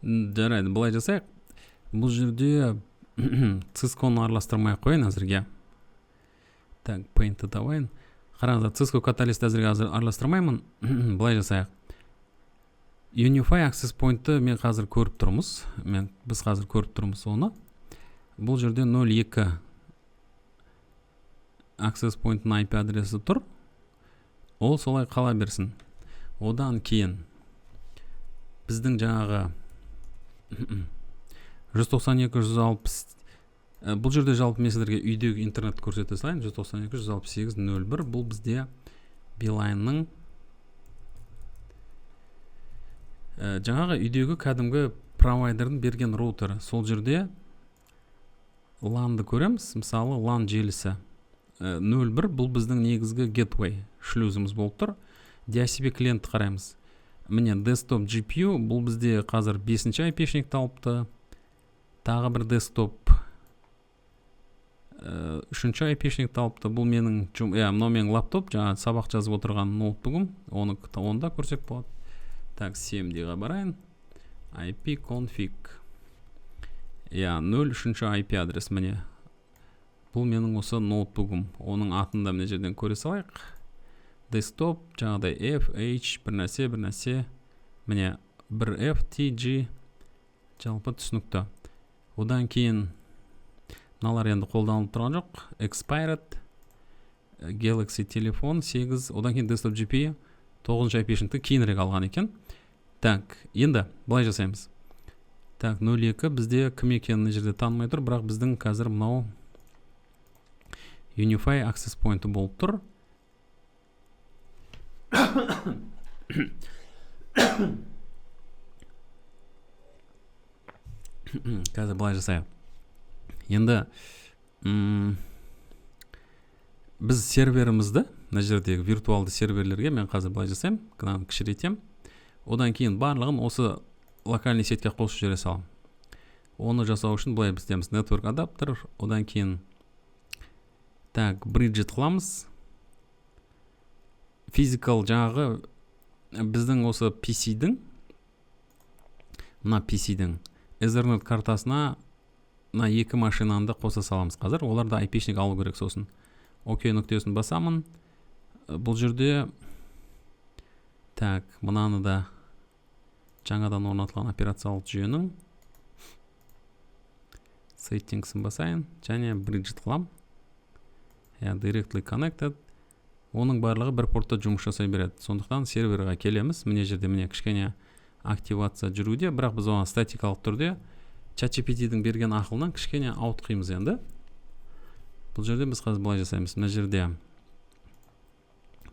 Жарайды, былай жасайық. Бұл жерде Cisco-ны араластырмай ақ қояйын әзірге. Так, Paint-ті табайын. Қараңыздар, Cisco Catalyst әзірге араластырмаймын. Былай жасайық. UniFi Access Point-ті мен қазір көріп тұрмыз. Біз қазір көріп тұрмыз оны. Бұл жерде нөл екі Access Point-ның ай пи адресі тұр. Ол солай қала берсін. Одан кейін біздің жаңағы жүз тоқсан екі, жүз алпыс, бұл жерде жалпы мен сіздерге үйдегі интернет көрсете салайын. Жүз тоқсан екі, жүз алпыс сегіз, нөл бір. Бұл бізде Билайнның, жаңағы үйдегі кәдімгі провайдердің берген роутері. Сол жерде LAN-ды көреміз. Мысалы, LAN желісі, нөл бір, бұл біздің негізгі gateway шлюзіміз болып тұр. ди эйч си пи клиентті қараймыз. Міне, desktop джи пи ю, бұл бізде қазір бесінші ай пи-шникті алыпты. Тағы бір desktop, үшінші ай пи-шникті алыпты. Бұл менің иә, мынау менің лаптоп, жаңа сабақ жазып отырған ноутбугым. Оны да көрсек болады. Так, си эм ди-ға барайын. ай пи конфиг. Иә, нөл үшінші ай пи адрес міне. Бұл менің осы ноутбугым. Оның атын да мына жерден көре салайық. Desktop, жаңағыдай F, H, бір нәрсе, бір нәрсе. Міне, бір F, T, G. Жалпы түсінікті. Одан кейін мыналар енді қолданылып тұрған жоқ. Expired, Galaxy телефон 8, одан кейін Desktop джи пи тоғызыншы ай пи-шникті кейінірек алған екен. Так, енді былай жасаймыз. Так, нөл екі бізде кім екенін мына жерде танымай тұр, бірақ біздің қазір мынау UniFi Access Point-і болып тұр. Қазір былай жасайық. Енді, біз серверімізді, мына жердегі виртуалды серверлерге мен қазір былай жасаймын, мынаны кішірейтемін. Одан кейін барлығын осы локальный сетьке қосып жібере саламын. Оны жасау үшін былай біз істейміз. Network адаптер, одан кейін так, bridget қыламыз. Physical жаңағы біздің осы пи си-дің, мына пи си-дің Ethernet картасына мына екі машинаны да қоса саламыз қазір. Олар да ай пи-шник алу керек сосын. Окей нүктесін басамын. Бұл жерде так, мынаны да жаңадан орнатылған операциялық жүйенің сеттингсін басайын және bridget қылам. Иә, directly connected. Оның барлығы бір портта жұмыс жасай береді. Сондықтан серверға келеміз. Міне жерде міне кішкене активация жүруде, бірақ біз оған статикалық түрде ChatGPT-дің берген ақылынан кішкене ауытқимыз енді. Бұл жерде біз қазір былай жасаймыз. Мына жерде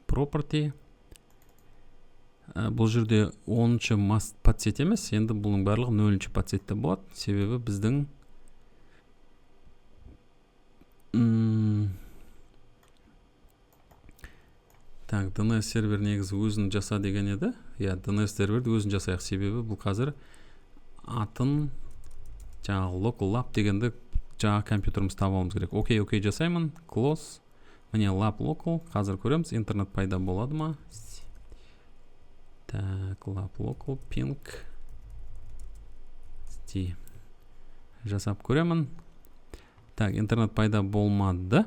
property, бұл жерде оныншы подсет емес, енді бұның барлығы нөлінші подсетте болады. Себебі біздің, так, ди эн эс сервер негізі өзін жаса деген еді. Иә, ди эн эс серверді өзін жасайық, себебі бұл қазір атын жаңағы local lab дегенді жаңағы компьютеріміз таба алуымыз керек. Окей, окей жасаймын. Close. Міне lab local. Қазір көреміз, интернет пайда болады ма? Так, lab local ping T. Жасап көремін. Так, интернет пайда болмады.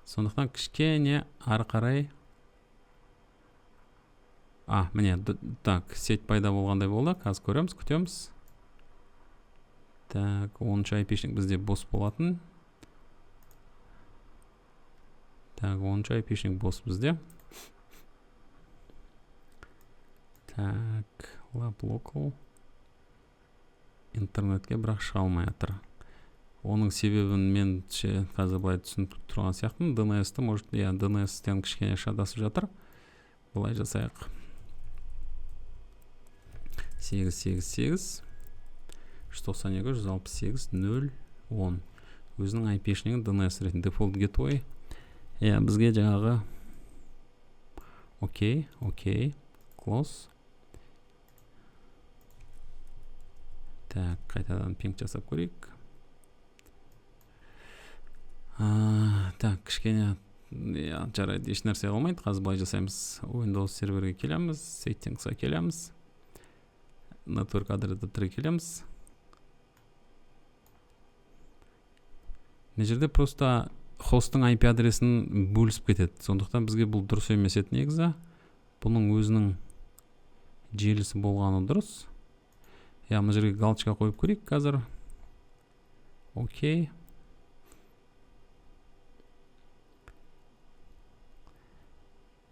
Сондықтан кішкене ары қарай. А, міне, так, сеть пайда болғандай болды. Қазір көреміз, күтеміз. Так, оныншы ай пи-шник бізде бос болатын. Так, оныншы ай пи-шник бос бізде. Так, lab local. Интернетке бірақ шыға алмай жатыр. Оның себебін мен қазір былай түсініп тұрған сияқтымын. ди эн эс-ті, может, иә, ди эн эс-тен кішкене шатасып жатыр. Былай жасайық. Сегіз, сегіз, сегіз. Жүз тоқсан екі, жүз алпыс сегіз, нөл, он. Өзінің ай пи-шнигін ди эн эс ретінде default gateway. Иә, бізге жаңағы окей, окей, close. Так, қайтадан пинг жасап көрейік. Так, кішкене, иә, жарайды, еш нәрсе қылмайды. Қазір былай жасаймыз. Windows серверге келеміз, Settings-ға келеміз. Network адрес деп тіркелеміз. Мына жерде просто хосттың IP адресін бөлісіп кетеді. Сондықтан бізге бұл дұрыс емес еді негізі. Бұның өзінің желісі болғаны дұрыс. Иә, мына жерге галочка қойып көрейік қазір. Окей.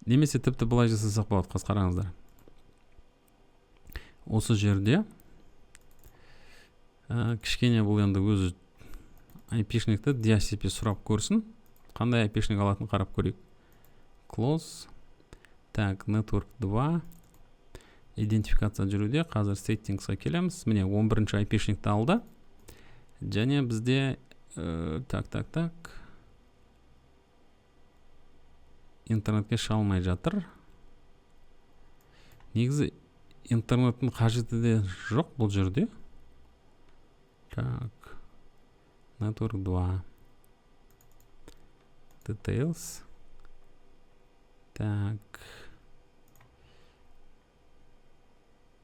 Немесе тіпті былай жасасақ болады, қазір қараңыздар. Осы жерде кішкене бұл енді өзі IP-шникті DHCP сұрап көрсін. Қандай IP-шник алатынын қарап көрейік. Close. Так, network 2. Идентификация жүруде. Қазір settings'қа келеміз. Міне 11-ші IP-шникті алды. Және бізде так. Интернетке шыға алмай жатыр. Негізі интернеттің қажеті де жоқ бұл жерде. Так. Network 2. Details. Так.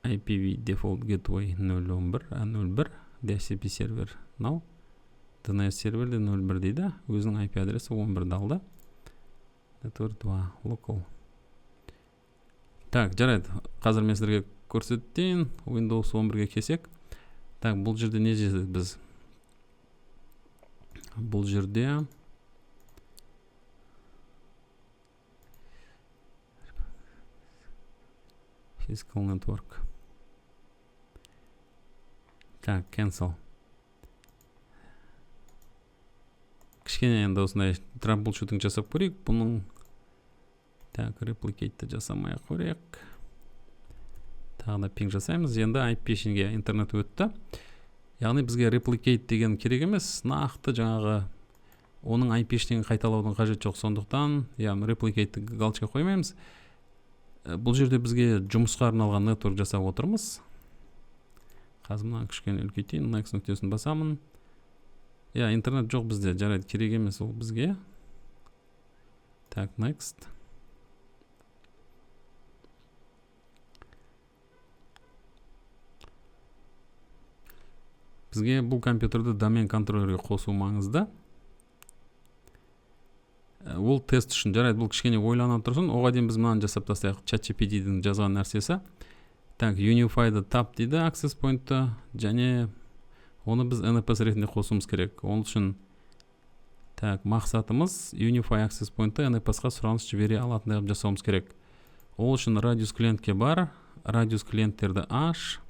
IPv default gateway 0.11, 0.1, DHCP сервер мынау. DNS сервер де 0.1 дейді. Өзінің IP адресі 11-ді алды. Network 2 local. Так, жарайды. Қазір мен сіздерге көрсетейін. Windows 11-ге келсек. Так, бұл жерде не жасадық біз? Бұл жерде physical network. Так, cancel. Кішкене енді осындай troubleshooting жасап көрейік. Бұның так, replicate-ті жасамай ақ көрейік. Тағы да ping жасаймыз. Енді IP-шнге интернет өтті. Яғни бізге replicate деген керек емес, нақты жаңағы оның IP-шнигін қайталаудың қажеті жоқ. Сондықтан, яғни replicate-ті галочка қоймаймыз. Бұл жерде бізге жұмысқа арналған network жасап отырмыз. Қазір мынаны кішкене үлкейтейін, next нүктесін басамын. Иә, интернет жоқ бізде, жарайды, керек емес ол бізге. Так, next. Бізге бұл компьютерді домен контроллерге қосу маңызды. Ол тест үшін, жарайды, бұл кішкене ойлана тұрсын. Оған дейін біз мынаны жасап тастайық. ChatGPT-дің жазған нәрсесі. Так, Unify-ды тап дейді access point-ты, және оны біз NPS ретінде қосуымыз керек. Ол үшін так, мақсатымыз Unify access point-ты N P S-қа сұраныс жібере алатындай қылып жасауымыз керек. Ол үшін Radius клиентке бар, Radius клиенттерді аш.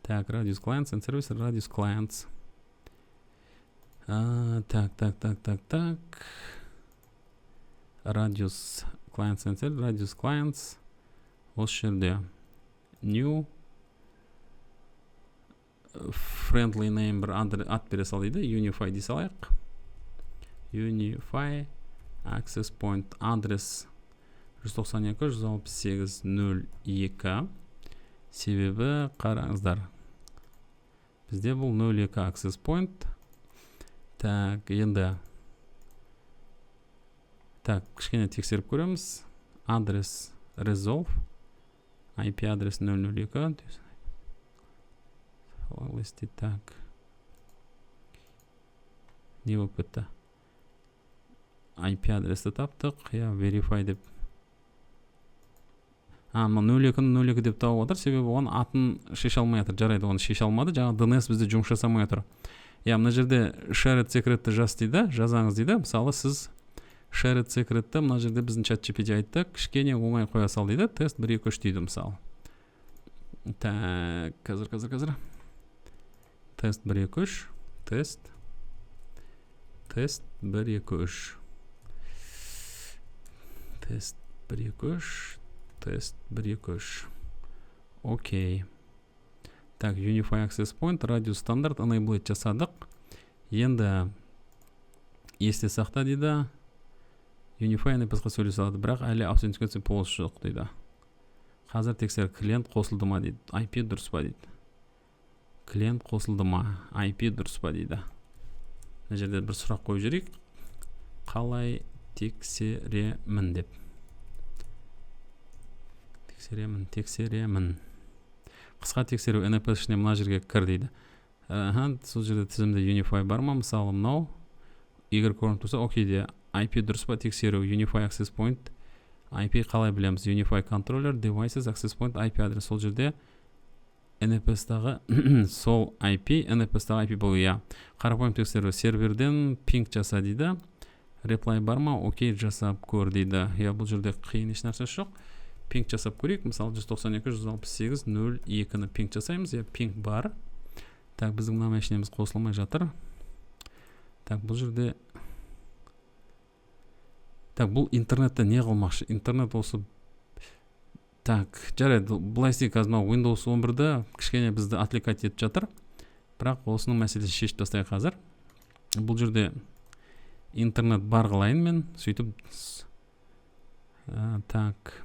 Так, Radius clients and service, Radius clients. Так. Radius clients and service, Radius clients. Осы жерде new friendly name бір ат бере сал дейді, Unify дей салайық. Unify access point адрес 192 168 0 2. Себебі қараңыздар, бізде бұл 0 2 access point. Так, енді так, кішкене тексеріп көреміз. Адрес resolve IP адрес 0 0 2. Так, не болып кетті? IP адресті таптық. Я verify деп. Мына нөл екіні нөл екі деп тауып отыр, себебі оған атын шеше алмай жатыр. Жарайды, оны шеше алмады. Жаңа DNS бізде жұмыс жасамай отыр. Я, мына жерде shared secretті жаз дейді, жазаңыз дейді. Мысалы, сіз shared secretті мына жерде біздің ChatGPT айтты, кішкене оңай қоя сал дейді. Тест 1 2 3 дейді мысалы. Так, қазір. Тест 1 2 3, тест. Тест 1 2 3. Тест 1 2 3, тест 1 2 3. Окей. Так, Unify Access Point, Radius Standard, Enabled жасадық. Енді есте сақта дейді. Unify N P S-қа сөйлесе алады, бірақ әлі аутентификация полосы жоқ дейді. Қазір тексер, клиент қосылды ма дейді, IP дұрыс па дейді. Клиент қосылды ма, IP дұрыс па дейді. Мына жерде бір сұрақ қойып жіберейік. Қалай тексеремін деп. Тексеремін, тексеремін. Қысқа тексеру NPS ішіне мына жерге кір дейді. Сол жерде тізімде UniFi бар ма? Мысалы мынау. Егер көрініп тұрса, окей де. IP дұрыс па тексеру. UniFi Access Point IP қалай білеміз? UniFi Controller, Devices, Access Point, IP адрес. Сол жерде NPS-тағы сол IP, NPS-тағы IP бұл, иә. Қарапайым тексеру. Серверден пинг жаса дейді. Реплай бар ма? Окей, жасап көр дейді. Иә, бұл жерде қиын еш нәрсе жоқ. Пинг жасап көрейік. Мысалы 192.168.0.2-ні пинг жасаймыз. Иә, пинг бар. Так, біздің мына машинеміз қосылмай жатыр. Так, бұл жерде так, бұл интернетте не қылмақшы? Интернет осы. Так, жарайды, былай істейік. Қазір мынау Windows 11-ді кішкене бізді отвлекать етіп жатыр. Бірақ осының мәселесін шешіп тастайық қазір. Бұл жерде интернет бар қылайын мен, сөйтіп так.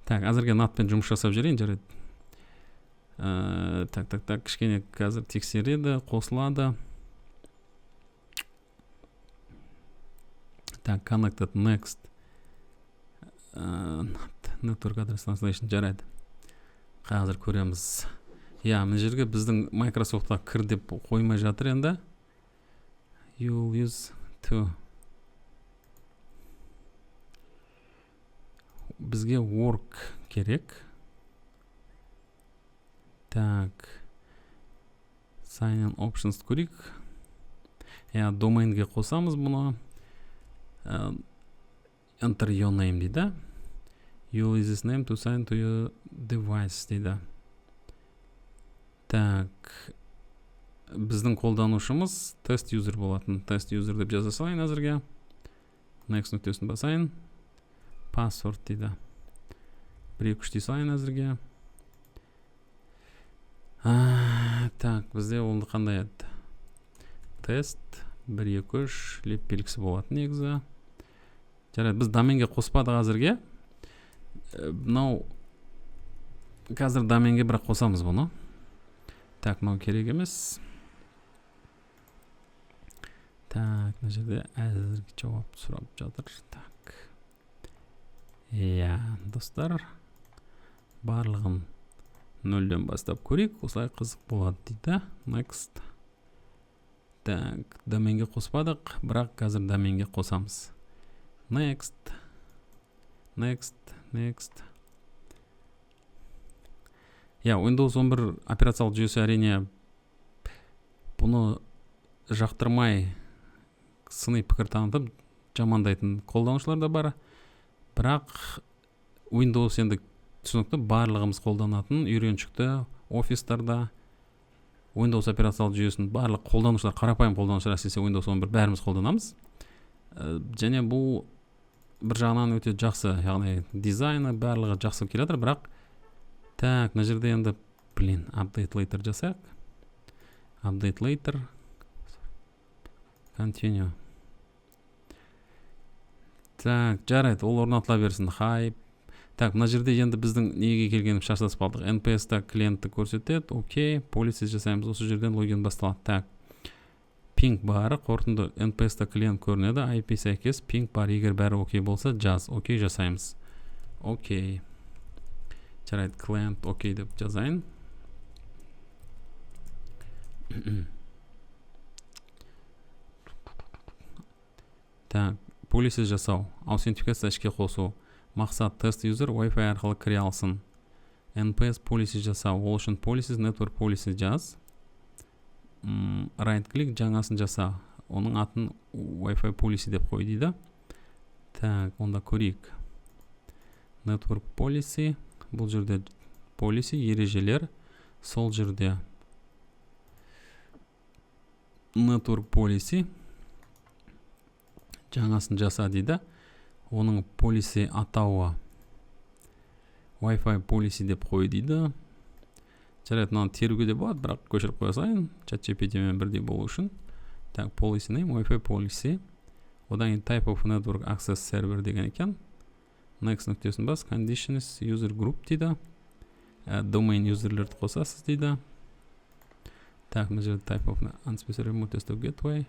Так, әзірге NAT-пен жұмыс жасап жіберейін, жарайды. Так, кішкене қазір тексереді, қосылады. Так, connected, next. Network address translation, жарайды. Қазір көреміз. Иә, мына жерге біздің Microsoftқа кір деп қоймай жатыр енді. You'll use to. Бізге work керек. Так. Sign in options көрейік. Иә, доменге қосамыз бұны. Enter your name дейді. You'll use this name to sign to your device дейді. Так. Біздің қолданушымыз тест юзер болатын. Тест юзер деп жаза салайын әзірге. Next нүктесін басайын. Password дейді. 1 2 3 дей салайын әзірге. Так, бізде ол қандай еді? Тест 1 2 3 леп белгісі болатын негізі. Жарайды, біз доменге қоспадық әзірге. Мынау қазір доменге бірақ қосамыз бұны. Так, мынау керек емес. Так, мына жерде әзірге жауап сұрап жатыр. Так. Иә, достар, барлығын нөлден бастап көрейік, осылай қызық болады дейді. Next. Так, доменге қоспадық, бірақ қазір доменге қосамыз. Next. Next, next. Иә, Windows 11 операциялық жүйесі әрине бұны жақтырмай сыни пікір танытып жамандайтын қолданушылар да бар. Бірақ Windows енді түсінікті, барлығымыз қолданатын үйреншікті офистарда Windows операциялық жүйесін барлық қолданушылар, қарапайым қолданушылар, әсіресе Windows 11 бәріміз қолданамыз. Және бұл бір жағынан өте жақсы, яғни дизайны барлығы жақсы келе жатыр, бірақ так, мына жерде енді, блин, update later жасайық. Update later. Continue. Так, жарайды, ол орнатыла берсін. Хайп. Так, мына жерде енді біздің неге келгеніміз шатасып қалдық. NPS-та клиентті көрсетеді. Окей, policy жасаймыз. Осы жерден логин басталады. Так. Пинг бар, қорытынды NPS-та клиент көрінеді. IP сәйкес пинг бар. Егер бәрі окей болса, жаз. Окей жасаймыз. Окей. Жарайды, клиент окей деп жазайын. Так, policy жасау, аутентификация іске қосу. Мақсат тест юзер Wi-Fi арқылы кіре алсын. NPS policy жасау. Ол үшін policies network policy жаз. Right click жаңасын жаса. Оның атын Wi-Fi policy деп қой дейді. Так, онда көрейік. Network policy. Бұл жерде policy ережелер. Сол жерде network policy жаңасын жаса дейді. Оның policy атауы Wi-Fi policy деп қой дейді. Жарайды, мынаны теруге де болады, бірақ көшіріп қоя салайын ChatGPT мен бірдей болу үшін. Так, policy name Wi-Fi policy. Одан кейін type of network access server деген екен. Next нүктесін бас, conditions user group дейді. Domain userлерді қосасыз дейді. Так, мына жерде type of unspecified remote desktop gateway.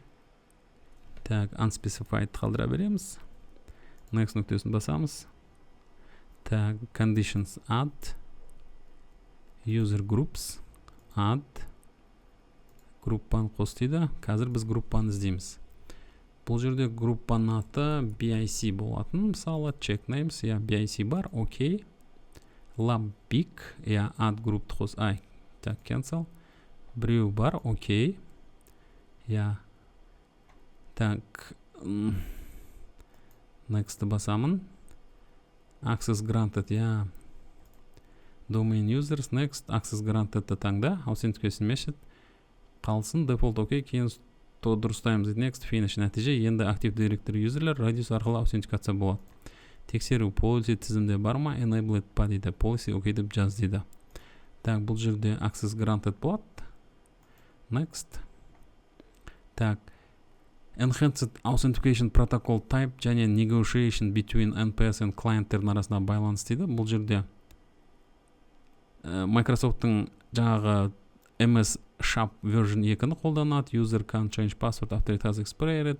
Так, unspecified қалдыра береміз. Next нүктесін басамыз. Так, conditions add, user groups add, группаны қос дейді. Қазір біз группаны іздейміз. Бұл жерде группаның аты BIC болатын, мысалы, check names, иә, BIC бар, окей. Lab big, иә, add группты қос, ай, так, cancel. Біреу бар, окей. Иә. Так, next басамын. Access granted, иә. Domain users, next, access granted таңда, authentication method қалсын, default окей, кейін то дұрыстаймыз дейді. Next, finish. Нәтиже: енді Active Directory юзерлер Radius арқылы аутентификация болады. Тексеру: policy тізімде бар ма, enabled па дейді. Policy окей деп жаз дейді. Так, бұл жерде access granted болады. Next. Так, enhanced authentication protocol type және negotiation between NPS and клиенттердің арасында байланыс дейді. Бұл жерде Microsoft'тың жаңағы MS CHAP version 2-ні қолданады. User can change password after it has expired.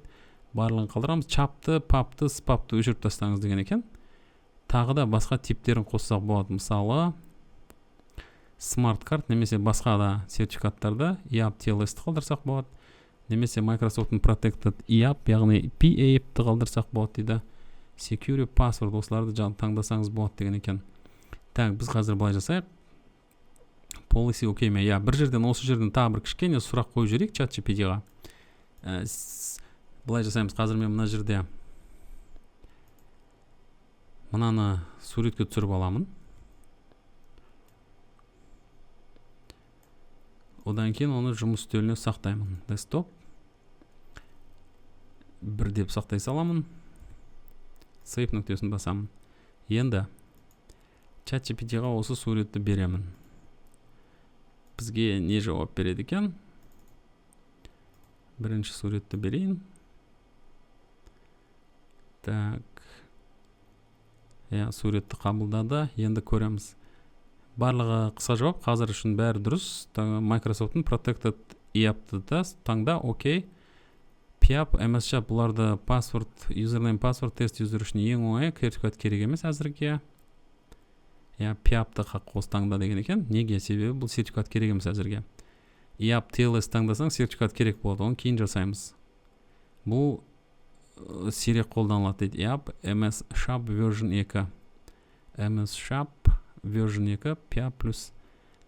Барлығын қалдырамыз. CHAP-ты, PAP-ты, SPAP-ты өшіріп тастаңыз деген екен. Тағы да басқа типтерін қоссақ болады, мысалы, смарт карт немесе басқа да сертификаттарды. EAP TLS-ті қалдырсақ болады немесе Microsoft'ың Protected EAP, яғни PAP-ті қалдырсақ болады дейді. Secure password, осыларды таңдасаңыз болады деген екен. Так, біз қазір былай жасайық: policy окей ме? Иә, бір жерден, осы жерден тағы бір кішкене сұрақ қойып жіберейік чат GPT-ға. Былай жасаймыз: қазір мен мына жерде мынаны суретке түсіріп аламын, одан кейін оны жұмыс үстеліне сақтаймын. Desktop бір деп сақтай саламын, save нүктесін басамын. Енді чат GPT-ға осы суретті беремін. Бізге не жауап береді екен? Бірінші суретті берейін. Так, иә, суретті қабылдады. Енді көреміз. Барлығы қысқа жауап, қазір үшін бәрі дұрыс. Microsoft'ың Protected EAP-ты да таңда, окей. PIAP, MSCHAP, бұларды password, username, password, test user үшін ең оңайы, сертификат керек емес әзірге. Иә, PIAP-ты қос, таңда деген екен. Неге? Себебі бұл сертификат керек емес әзірге. EAP TLS таңдасаң, сертификат керек болады, оны кейін жасаймыз. Бұл сирек қолданылады дейді. EAP MS CHAP version 2, MS CHAP version 2, PIAP плюс.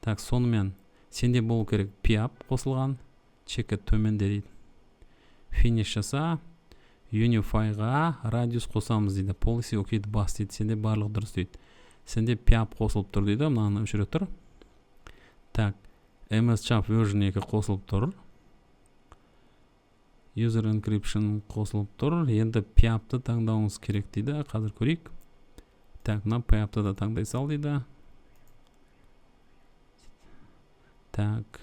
Так, сонымен сенде болу керек PIAP қосылған, чекі төменде дейді. Finish жаса. UniFi-ға Radius қосамыз дейді. Policy окейді бас дейді. Сенде барлығы дұрыс дейді. Сенде PIAP қосылып тұр дейді. Мынаны өшіре тұр. Так, MS CHAP version 2 қосылып тұр, user encryption қосылып тұр. Енді PIAP-ты таңдауыңыз керек дейді. Қазір көрейік. Так, мына PIAP-ты да таңдай сал дейді. Так,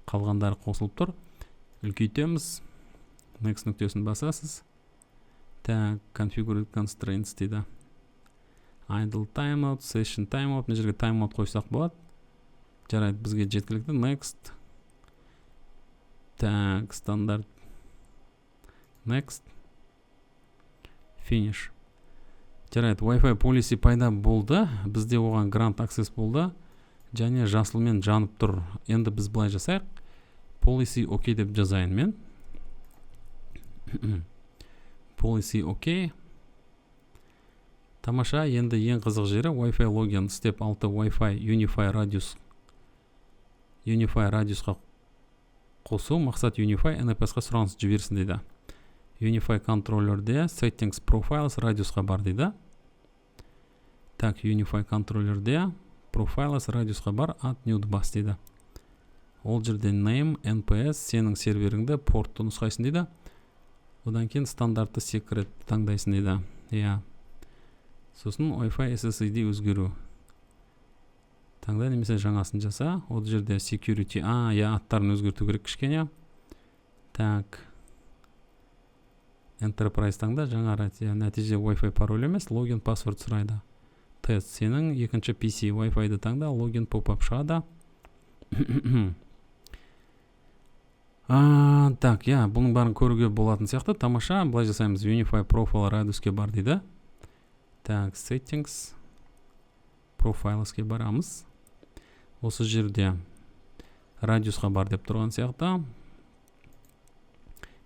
қалғандары қосылып тұр. Үлкейтеміз, next нүктесін басасыз. Так, configure constraints дейді. Idle timeout, session timeout, мына жерге timeout қойсақ болады. Жарайды, бізге жеткілікті. Next. Так, стандарт, next, finish. Жарайды, Wi-Fi policy пайда болды бізде, оған grant access болды және жасылмен жанып тұр. Енді біз былай жасайық: policy окей деп жазайын мен. Policy окей. Тамаша. Енді ең қызық жері: Wi-Fi login, step 6, Wi-Fi UniFi Radius. UniFi Radiusқа қосу мақсат: UniFi NPS-қа сұраныс жіберсін дейді. UniFi контроллерде settings, profiles, Radiusқа бар дейді. Так, UniFi контроллерде profiles, Radiusқа бар, add new бас дейді. Ол жерде name NPS, сенің серверіңді, портты нұсқайсың дейді. Одан кейін стандартты секрет таңдайсың дейді. Иә, сосын Wi-Fi SSID өзгеру таңда немесе жаңасын жаса. Ол жерде security, а, иә, аттарын өзгерту керек кішкене. Так, enterprise таңда, жаңа. Нәтиже: Wi-Fi пароль емес, логин, password сұрайды. Тест, сенің екінші PC, Wi-Fi-ды таңда, логин, поп-ап шығады. Так, иә, бұның бәрін көруге болатын сияқты. Тамаша. Былай жасаймыз: UniFi Profile, Radiusке бар дейді. Так, settings, profiles ке барамыз. Осы жерде радиусқа бар деп тұрған сияқты.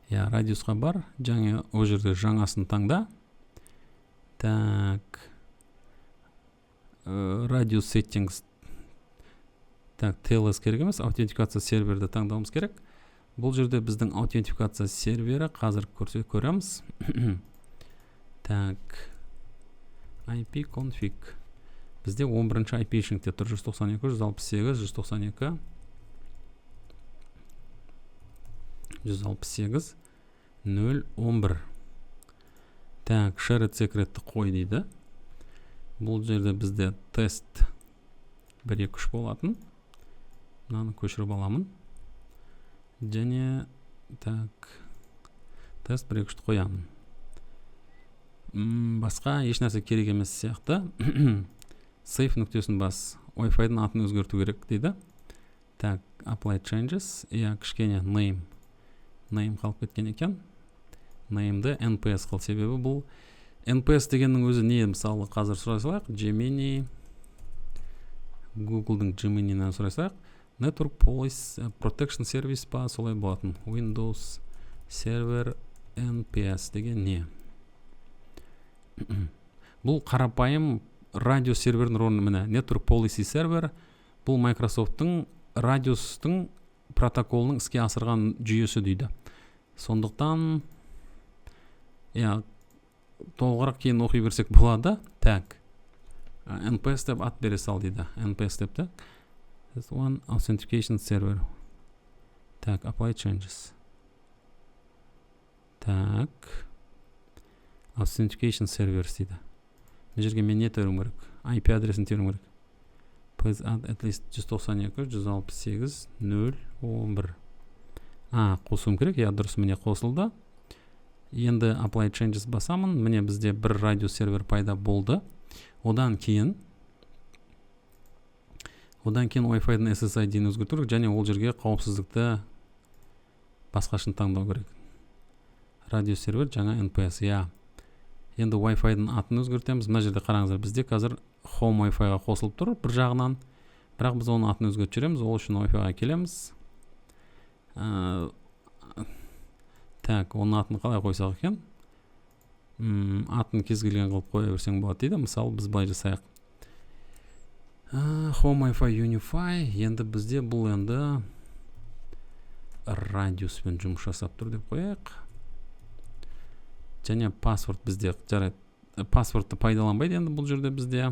Иә, радиусқа бар. Және ол жерде жаңасын таңда. Так, радиус settings. Так, TLS керек емес, аутентификация серверді таңдауымыз керек. Бұл жерде біздің аутентификация сервері қазір көреміз. Так, IP config. Бізде 11-ші IP-шникте тұр, 192, 168, 192, 168, 0, 11. Так, shared secretті қой дейді. Бұл жерде бізде тест 1, 2, 3 болатын. Мынаны көшіріп аламын. Және так, тест 1, 2, 3-ті қоямын. Басқа ешнәрсе керек емес сияқты. Save нүктесін бас. Wi-Fi-дің атын өзгерту керек дейді. Так, apply changes. Иә, кішкене name. Name қалып кеткен екен. Name'ді NPS қыл, себебі бұл NPS дегеннің өзі не? Мысалы, қазір сұрай салайық. Gemini, Google'дың Gemini'нен сұрай салайық. Network Policy Protection Service па, солай болатын. Windows Server NPS деген не? Бұл қарапайым радио сервердің рөлін, міне, Network Policy Server. Бұл Microsoft'тың радиустың протоколының іске асырған жүйесі дейді. Сондықтан, иә, толығырақ кейін оқи берсек болады. Так, NPS деп ат бере сал дейді. NPS деп та. This one authentication server. Так, apply changes. Так, authentication servers дейді. Мына жерге мен не теруім керек? IP адресін теруім керек. Please add at least 192, 168, 0, 11. Қосуым керек. Иә, дұрыс, міне қосылды. Енді apply changes басамын. Міне бізде бір радио сервер пайда болды. Одан кейін Wi-Fi-дің SSID-ні өзгерту керек және ол жерге қауіпсіздікті басқашын таңдау керек. Радио сервер жаңа NPS, иә. Енді Wi-Fi-дің атын өзгертеміз. Мына жерде қараңыздар, бізде қазір Home Wi-Fi-ға қосылып тұр бір жағынан, бірақ біз оның атын өзгертіп жібереміз. Ол үшін Wi-Fi-ға келеміз. Так, оның атын қалай қойсақ екен? Атын кез келген қылып қоя берсең болады дейді. Мысалы, біз былай жасайық. Home Wi-Fi Unify. Енді бізде бұл енді радиуспен жұмыс жасап тұр деп қояйық. Және паспорт бізде жарайды. Паспортты пайдаланбайды енді бұл жерде бізде.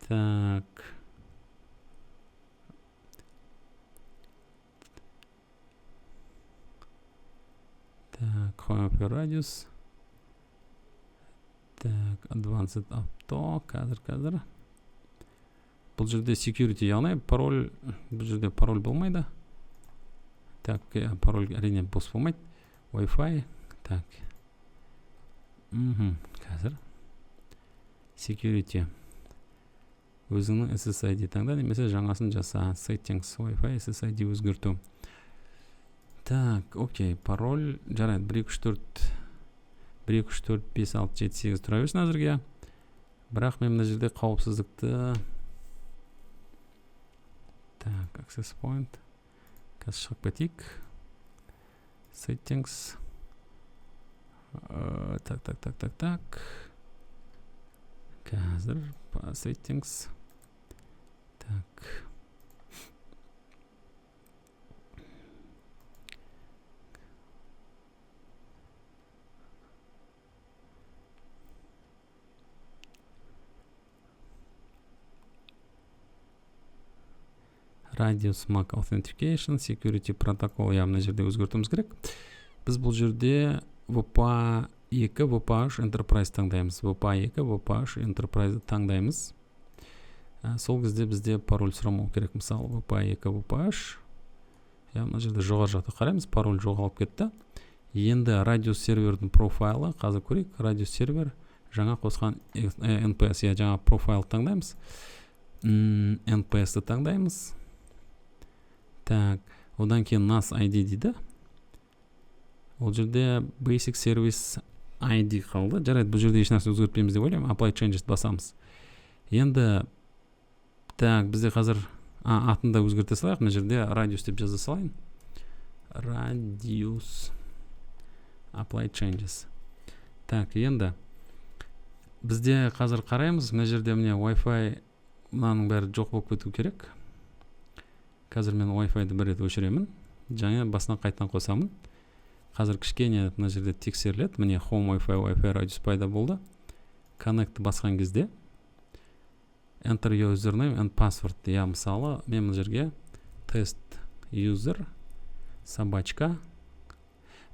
Так. Так, Home Wi-Fi Radius. Так, Advanced Auto, қазір. Бұл жерде security, яғни пароль, бұл жерде пароль болмайды. Так, пароль әрине бос болмайды. Wi-Fi, так. Қазір. Security. Өзіңнің SSID таңда, немесе жаңасын жаса. Settings, Wi-Fi, SSID өзгерту. Так, окей, пароль, жарайды, 1, 2, 3, 4, 1, 2, 3, 4, 5, 6, 7, 8 тұра берсін әзірге. Бірақ мен мына жерде қауіпсіздікті, так, access point, қазір шығып кетейік. Settings. Так. Қазір settings. Так. Radius MAC Authentication, Security Protocol, иә, мына жерде өзгертуіміз керек. Біз бұл жерде WPA 2, WPA 3 Enterprise таңдаймыз. WPA 2, WPA 3 Enterprise таңдаймыз. Сол кезде бізде пароль сұрамау керек. Мысалы, WPA 2, WPA 3. Иә, мына жерде жоғары жақта қараймыз, пароль жоғалып кетті. Енді радиус сервердің профайлы, қазір көрейік. Радиус сервер жаңа қосқан NPS, иә, жаңа профайл таңдаймыз. NPS-ті таңдаймыз. Так, одан кейін NAS ID дейді. Ол жерде Basic Service ID қалды. Жарайды, бұл жерде ешнәрсе өзгертпейміз деп ойлаймын. Apply changes басамыз. Енді так, бізде қазір атын да өзгерте салайық. Мына жерде радиус деп жаза салайын. Радиус. Apply changes. Так, енді бізде қазір қараймыз. Мына жерде міне Wi-Fi мынаның бәрі жоқ болып кету керек. Қазір мен Wi-Fi-ді бір рет өшіремін және басынан қайтадан қосамын. Қазір кішкене мына жерде тексеріледі. Міне Home Wi-Fi, Wi-Fi радиус пайда болды. Connect басқан кезде Enter your username and password. Я, мысалы, мен мына жерге test user собачка,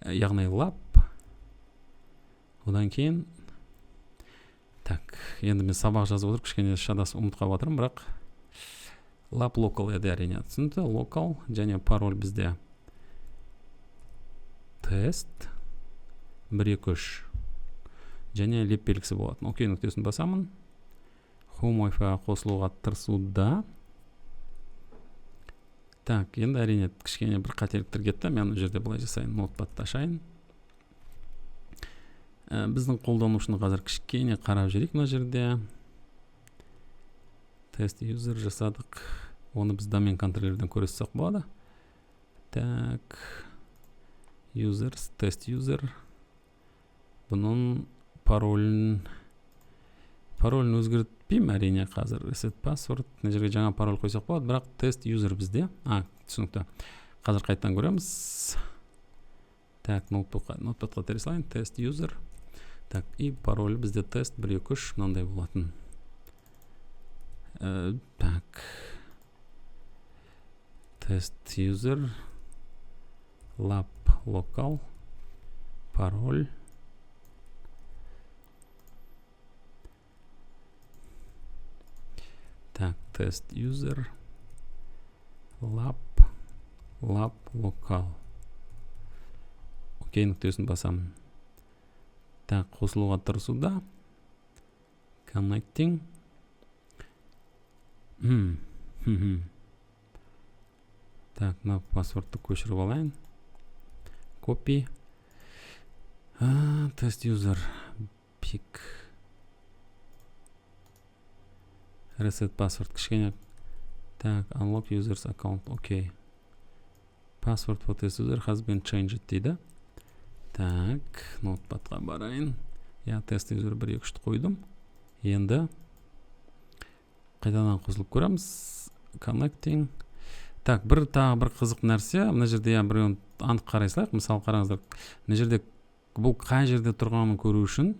яғни lab. Одан кейін так, енді мен сабақ жазып отырып кішкене шатасып ұмытып қалып жатырмын, бірақ lab local еді, әрине. Түсінікті, local және пароль бізде тест 1 2 3 және леп белгісі болатын. Окей нүктесін басамын. Home Wi-Fi қосылуға тырысуда. Так, енді әрине кішкене бір қателіктер кетті. Мен ол жерде былай жасайын, ноутпадты ашайын. Біздің қолданушыны қазір кішкене қарап жіберейік мына жерде. Тест юзер жасадық. Оны біз домен контроллерден көре салсақ болады. Так, users, тест юзер. Бұның паролін өзгертпеймін әрине қазір. Reset password. Мына жерге жаңа пароль қойсақ болады, бірақ тест юзер бізде. Түсінікті. Қазір қайтадан көреміз. Так, ноутбукқа тере салайын. Тест юзер. Так, и пароль бізде тест 1 2 3 мынандай болатын. Так. Тест юзер lab local пароль. Так, тест юзер lab local. Окей нүктесін басамын. Так, қосылуға тырысуда. Connecting. Так, мына паспортты көшіріп алайын. Copy. Тест юзер pick. Reset password кішкене. Так, unlock users account. Окей. Password for test user has been changed дейді. Так, ноутпадқа барайын. Я тест юзер 1 2 3 қойдым. Енді қайтадан қосылып көреміз. Connecting. Так, тағы бір қызық нәрсе. Мына жерде біреуін анық қарай салайық. Мысалы, қараңыздар. Мына жерде бұл қай жерде тұрғанын көру үшін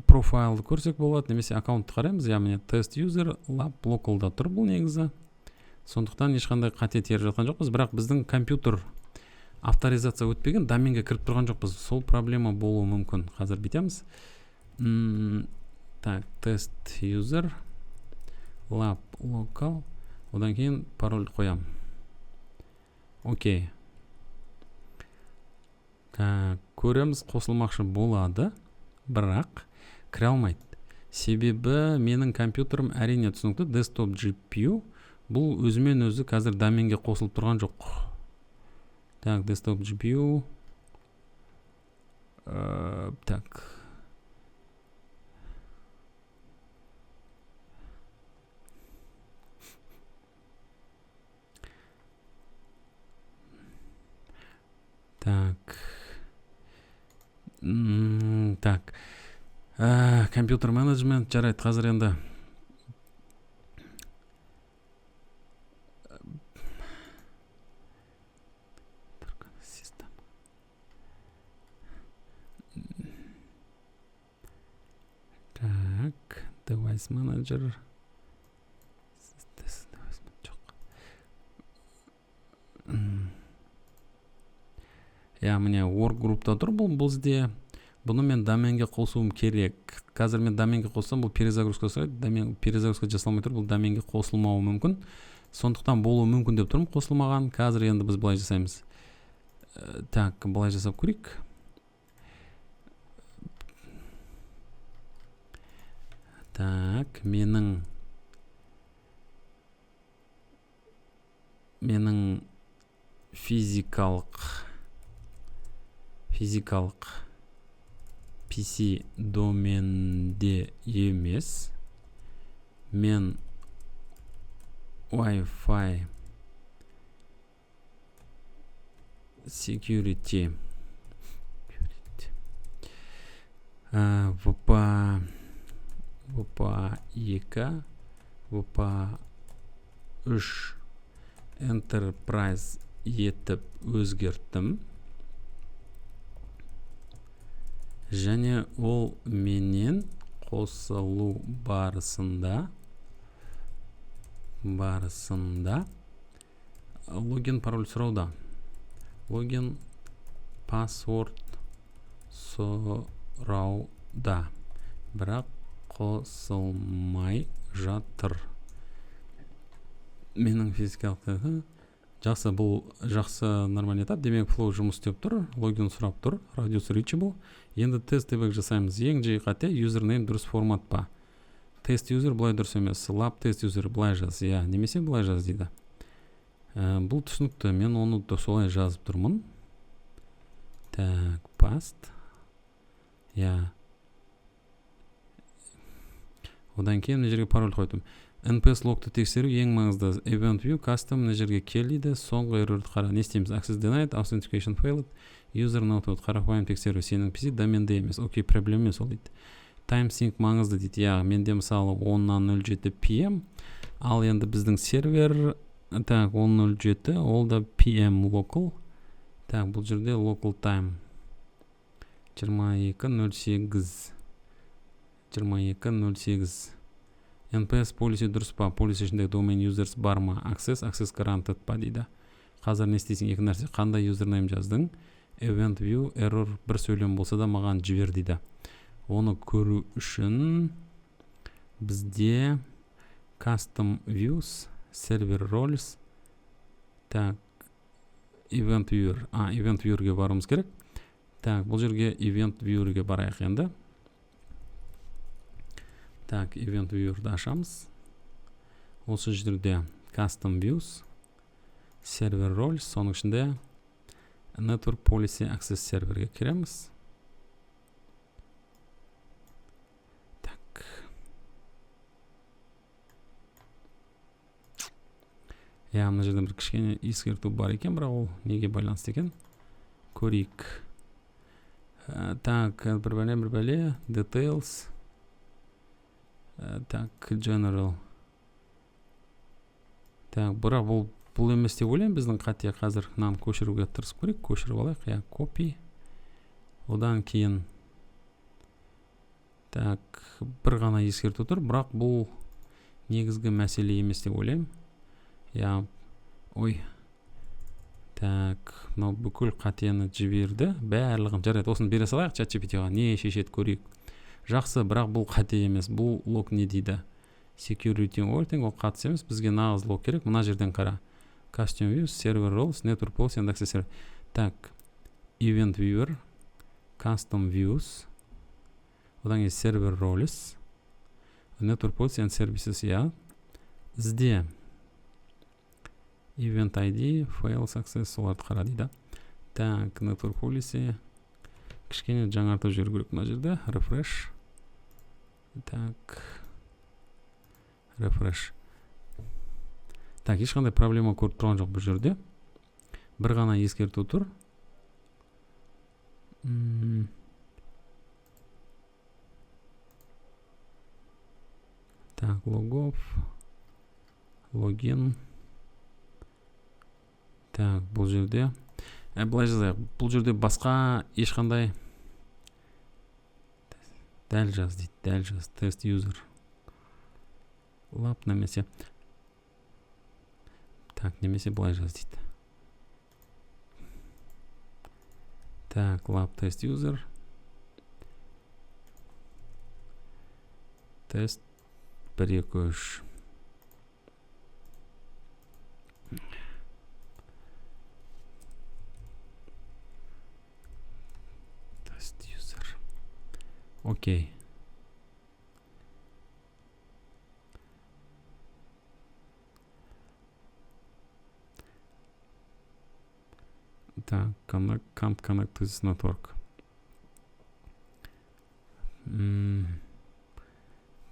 профайлды көрсек болады, немесе аккаунтты қараймыз. Я, міне тест юзер lab localда тұр бұл негізі. Сондықтан ешқандай қате теріп жатқан жоқпыз, бірақ біздің компьютер авторизация өтпеген, доменге кіріп тұрған жоқпыз. Сол проблема болуы мүмкін. Қазір бүйтеміз. Так, тест юзер lab local, одан кейін пароль қоямын. Окей. Так, көреміз, қосылмақшы болады, бірақ кіре алмайды. Себебі менің компьютерім, әрине түсінікті, desktop GPU, бұл өзімен өзі қазір доменге қосылып тұрған жоқ. Так, desktop GPU. Так. Так. Так. Компьютер менеджмент жарайды, қазір енді так, device manager. Жоқ. Я, міне work group'та тұр бұл бізде. Бұны мен доменге қосуым керек. Қазір мен доменге қоссам, бұл перезагрузка сұрайды. Домен перезагрузка жасалмай тұр, бұл доменге қосылмауы мүмкін. Сондықтан болуы мүмкін деп тұрмын, қосылмаған. Қазір енді біз былай жасаймыз. Так, былай жасап көрейік. Так, менің физикалық Физикалық PC доменде емес. Мен Wi-Fi security WPA 2, WPA 3 Enterprise етіп өзгерттім. Және ол менен қосылу барысында логин пароль сұрауда. Логин password сұрауда. Бірақ қосылмай жатыр. Менің физикалық жақсы, бұл жақсы нормальный этап. Демек, flow жұмыс істеп тұр, логин сұрап тұр, radius reachable. Енді тест дебаг жасаймыз. Ең жиі қате username дұрыс формат па? Тест user былай дұрыс емес. Lab тест user былай жаз, иә, немесе былай жаз дейді. Бұл түсінікті, мен оны да солай жазып тұрмын. Так, past. Иә. Одан кейін мына жерге пароль қойдым. NPS логты тексеру ең маңызды. Event view custom мына жерге кел дейді. Соңғы errorды қара. Не істейміз? Access denied, authentication failed, user not found. Қарапайым тексеру. Сенің PC доменде емес. Окей, проблема емес ол дейді. Time sync маңызды дейді. Иә, менде мысалы 10:07 PM. Ал енді біздің сервер так 10:07, ол да PM local. Так, бұл жерде local time 22:08. 22:08. NPS policy дұрыс па? Policy ішінде domain users бар ма? Access, access granted па дейді. Қазір не істейсің? Екі нәрсе. Қандай username жаздың? Event view error бір сөйлем болса да маған жібер дейді. Оны көру үшін бізде custom views, server roles, так, event viewer. Event viewerге баруымыз керек. Так, бұл жерге event viewerге барайық енді. Так, event viewerді ашамыз. Осы жерде custom views, server roles, соның ішінде network policy access serverге кіреміз. Так. Иә, мына жерде бір кішкене ескерту бар екен, бірақ ол неге байланысты екен? Көрейік. Так, бір бәле, details. Так, general. Так, бірақ бұл емес деп ойлаймын біздің қате. Қазір мынаны көшіруге тырысып көрейік. Көшіріп алайық. Иә, copy. Одан кейін так, бір ғана ескерту тұр, бірақ бұл негізгі мәселе емес деп ойлаймын. Иә, ой. Так, мынау бүкіл қатені жіберді. Барлығын жарайды, осыны бере салайық ChatGPT-ға. Не шешеді көрейік. Жақсы, бірақ бұл қате емес. Бұл лог не дейді? Security auditing, ол қатысы емес. Бізге нағыз лог керек. Мына жерден қара. Custom views, server roles, network policy and access server. Так, event viewer, custom views, одан кейін server roles, network policy and services, иә. Ізде event ID, fail success, соларды қара дейді. Так, network policy кішкене жаңартып жіберу керек мына жерде. Refresh. Так, refresh. Так, ешқандай проблема көріп тұрған жоқ бұл жерде. Бір ғана ескерту тұр. Так, логов, логин. Так, бұл жерде былай жазайық. Бұл жерде басқа ешқандай дәл жаз дейді, дәл жаз, тест user. Lab немесе так, немесе былай жаз дейді. Так, lab test user. Тест 1 2 3. Тест user. Окей. Так, connect, can't connect to this network.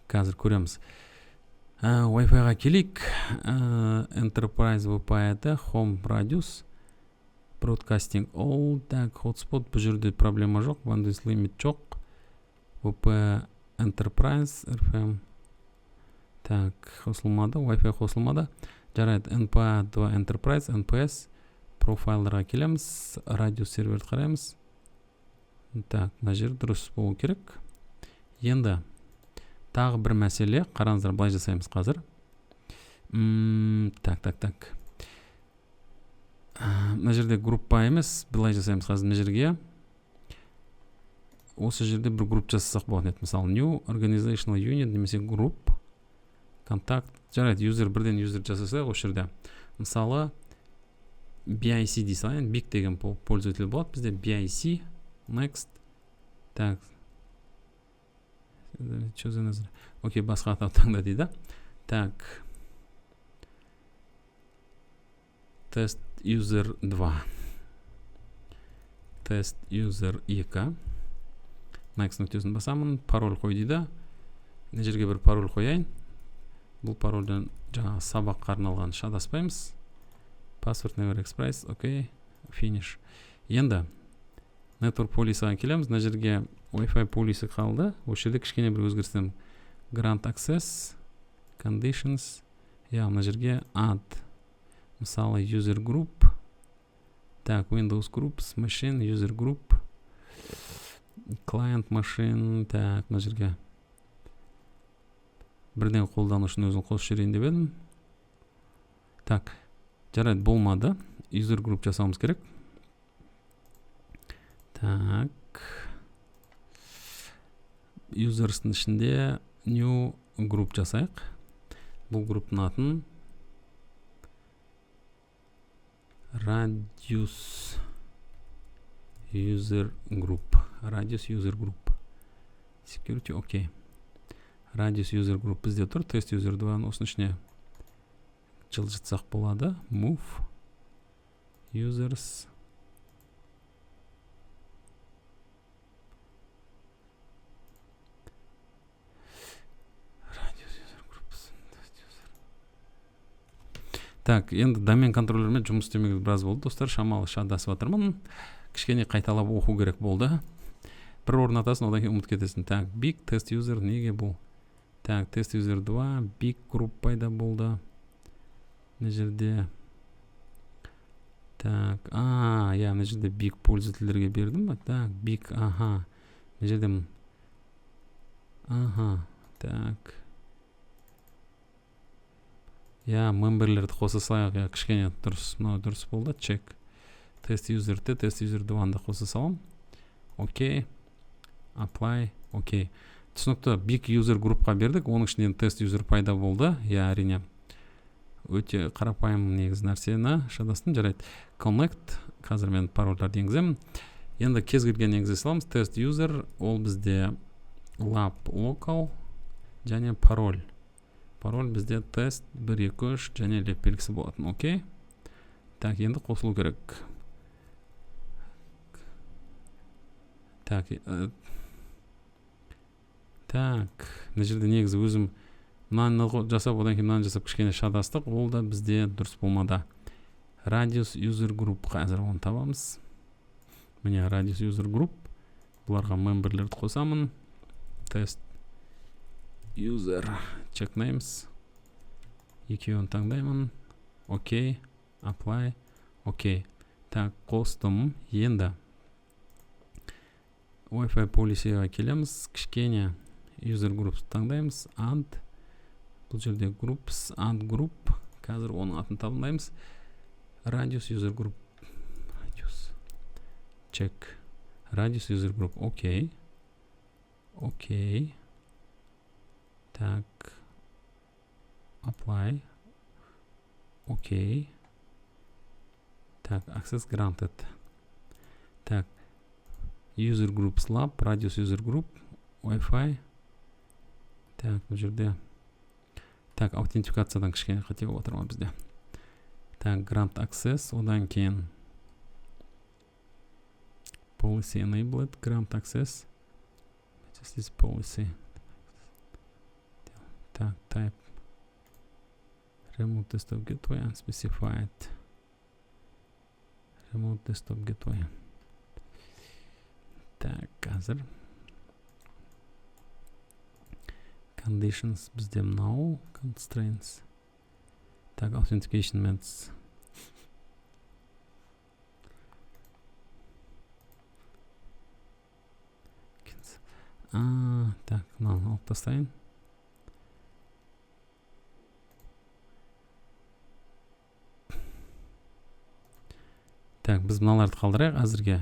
Қазір көреміз. Wi-Fi-ға келейік. Enterprise VPN, Home Radius, Broadcasting All, так, hotspot, бұл жерде проблема жоқ, bandwidth limit жоқ. VP Enterprise, RFM. Так, қосылмады, Wi-Fi қосылмады. Жарайды, NPA 2 Enterprise, NPS, профайлдарға келеміз, радиус серверді қараймыз. Так, мына жер дұрыс болу керек. Енді тағы бір мәселе, қараңыздар, былай жасаймыз қазір. Так, так, так. Мына жерде группа емес, былай жасаймыз қазір мына жерге. Осы жерде бір групп жасасақ болатын еді. Мысалы, new organizational unit немесе group, контакт. Жарайды, user, бірден user жасасайық осы жерде. Мысалы, BIC дей салайын, BIC деген пользователь болады бізде, BIC, next. Так, что за назар? Окей, басқа атау таңда дейді. Так, тест user 2, тест user 2, next нүктесін басамын, пароль қой дейді. Мына жерге бір пароль қояйын. Бұл парольден жаңағы сабаққа арналған, шатаспаймыз. Password never expires, окей, finish. Енді network policy-ға келеміз. Мына жерге Wi-Fi policy қалды. Осы жерде кішкене бір өзгерістен grant access conditions, иә, мына жерге add, мысалы, user group. Так, Windows groups, machine, user group, client machine. Так, мына жерге бірден қолданушының өзін қосып жіберейін деп едім. Так, жарайды, болмады. User group жасауымыз керек. Так, users'ның ішінде new group жасайық. Бұл групптың атын Radius user group, Radius user group, security, окей. Radius user group бізде тұр, тест user 2, осының ішіне жылжытсақ болады. Move users, Radius user groups, test user. Так, енді домен контроллермен жұмыс істемегелі біраз болды, достар, шамалы шатасып жатырмын. Кішкене қайталап оқу керек болды. Бір орнатасың, одан кейін ұмытып кетесің. Так, big test user неге бұл? Так, тест user 2, big group пайда болды. Мына жерде, так, иә, мына жерде big пользовательдерге бердім ба? Так, big, аха, мына жерде, аха, так, иә, мемберлерді қоса салайық, иә, кішкене дұрыс, мынау дұрыс болды. Check тест user т, тест user 2-ны да қоса саламын. Окей, apply, окей. Түсінікті, big user группқа бердік, оның ішінен тест user пайда болды. Иә, әрине, өте қарапайым негізі нәрсені шатастым. Жарайды, connect, қазір мен парольдарды енгіземін. Енді кез келген енгізе саламыз. Тест user, ол бізде lab local және пароль. Пароль бізде тест 1 2 3 және леп белгісі болатын. Окей. Так, енді қосылу керек. Так, так, мына жерде негізі өзім мынаны жасап, одан кейін мынаны жасап кішкене шатастық, ол да бізде дұрыс болмады. Radius user group, қазір оны табамыз. Міне, Radius user group, бұларға мемберлерді қосамын. Тест user, check names, екеуін таңдаймын. Окей, apply, окей. Так, қостым. Енді Wi-Fi policy-ға келеміз, кішкене user groups таңдаймыз, add, бұл жерде groups, add group, қазір оның атын таңдаймыз. Radius user group, Radius, check, Radius user group, окей, окей. Так, apply, окей. Так, access granted. Так, user groups lab, Radius user group, Wi-Fi. Так, бұл жерде, так, аутентификациядан кішкене қате болып жатыр ма бізде? Так, grant access, одан кейін Policy enabled, grant access. Just this policy. Так, type. Remote desktop gateway unspecified. Remote desktop gateway. Так, қазір. Conditions бізде мынау, constraints. Так, authentication methods. Так, мынаны алып тастайын. Так, біз мыналарды қалдырайық әзірге.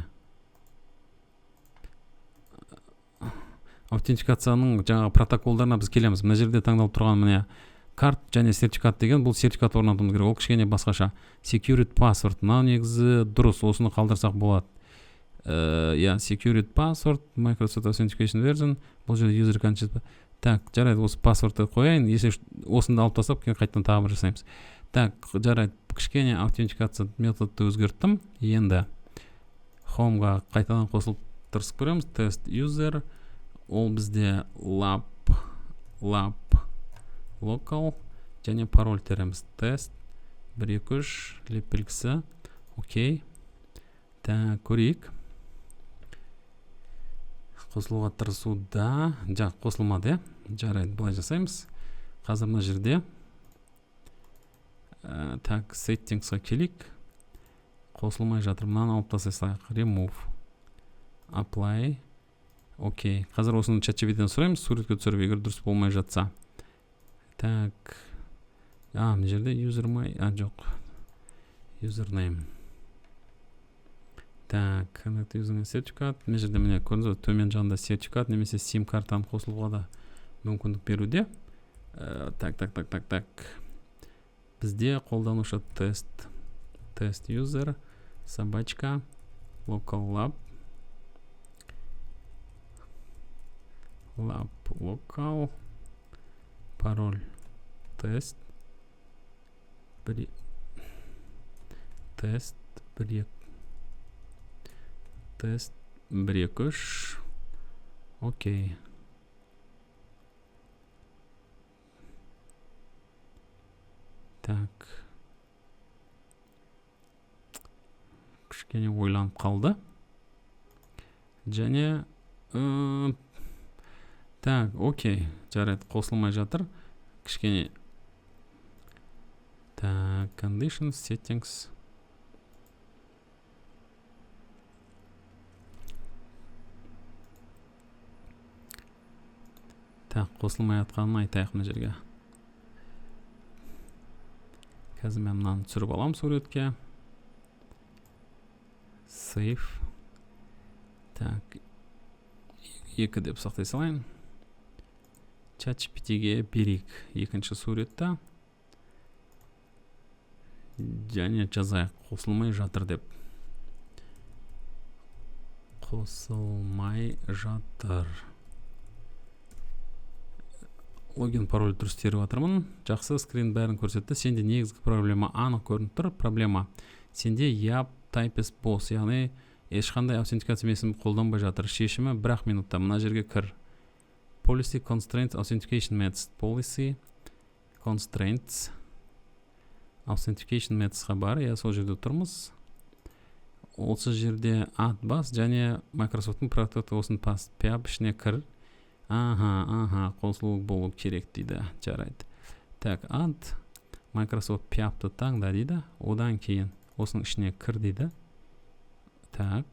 Аутентификацияның жаңағы протоколдарына біз келеміз. Мына жерде таңдалып тұрған міне карт және сертификат деген, бұл сертификат орнатуымыз керек. Ол кішкене басқаша. Security password. Мынау негізі дұрыс, осыны қалдырсақ болады. Иә, security password, Microsoft Authentication version, бұл жерде user content. Так, жарайды, осы паспортты қояйын. Если осыны алып тастап, кейін қайтадан тағы бір жасаймыз. Так, жарайды, кішкене аутентификация методты өзгерттім. Енді Home'ға қайтадан қосылып тырысып көреміз. Test user, ол бізде lab local және пароль тереміз. Тест 1 2 3 леп белгісі. Окей. Так, көрейік. Қосылуға тырысуда. Жақ, қосылмады, иә? Жарайды, былай жасаймыз. Қазір мына жерде так, settings'қа келейік. Қосылмай жатыр. Мынаны алып тастай салайық. Remove. Apply. Окей. Қазір осыны ChatGPT-ден сұраймыз, суретке түсіріп, егер дұрыс болмай жатса. Так. Мына жерде user my, жоқ. Username. Так, connect using сертификат. Мына жерде міне көрдіңіз бе, төмен жағында сертификат немесе сим картаны қосылуға да мүмкіндік беруде. Так. Бізде қолданушы тест user собачка local lab lab local пароль тест тест 1 2 3. Окей. Так. Кішкене ойланып қалды. Және так, окей. Жарайды, қосылмай жатыр. Кішкене. Так, conditions, settings. Так, қосылмай жатқанын айтайық мына жерге. Қазір мен мынаны түсіріп аламын суретке. Save. Так, 2 деп сақтай салайын. ChatGPT-ге берейік екінші суретті. Және жазайық, қосылмай жатыр деп. Қосылмай жатыр. Логин пароль дұрыс теріп жатырмын. Жақсы, скрин бәрін көрсетті. Сенде негізгі проблема анық көрініп тұр. Проблема сенде EAP type бос, яғни ешқандай аутентификация методын қолданбай жатыр. Шешімі бір-ақ минутта. Мына жерге кір. Policy constraints authentication methods. Policy constraints authentication methodsқа бар. Иә, сол жерде тұрмыз. Осы жерде ат бас және Microsoft'ың продукты осын пас. PIAP ішіне кір. Аха, қосылу болу керек дейді. Жарайды. Так, add Microsoft PIAP-ты таңда дейді. Одан кейін осының ішіне кір дейді. Так.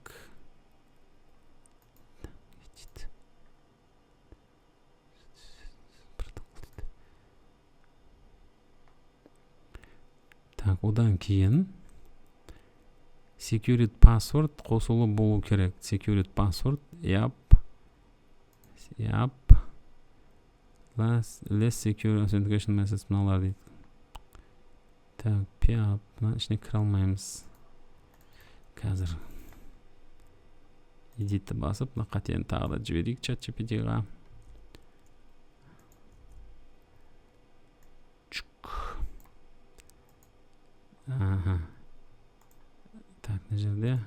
Так, одан кейін security password қосулы болу керек. Security password, yep. Yep. Less secure authentication methods мыналар дейді. Так, PIAP, мына ішіне кіре алмаймыз. Қазір editті басып, мына қатені тағы да жіберейік ChatGPT-ға. Аха. Так, мына жерде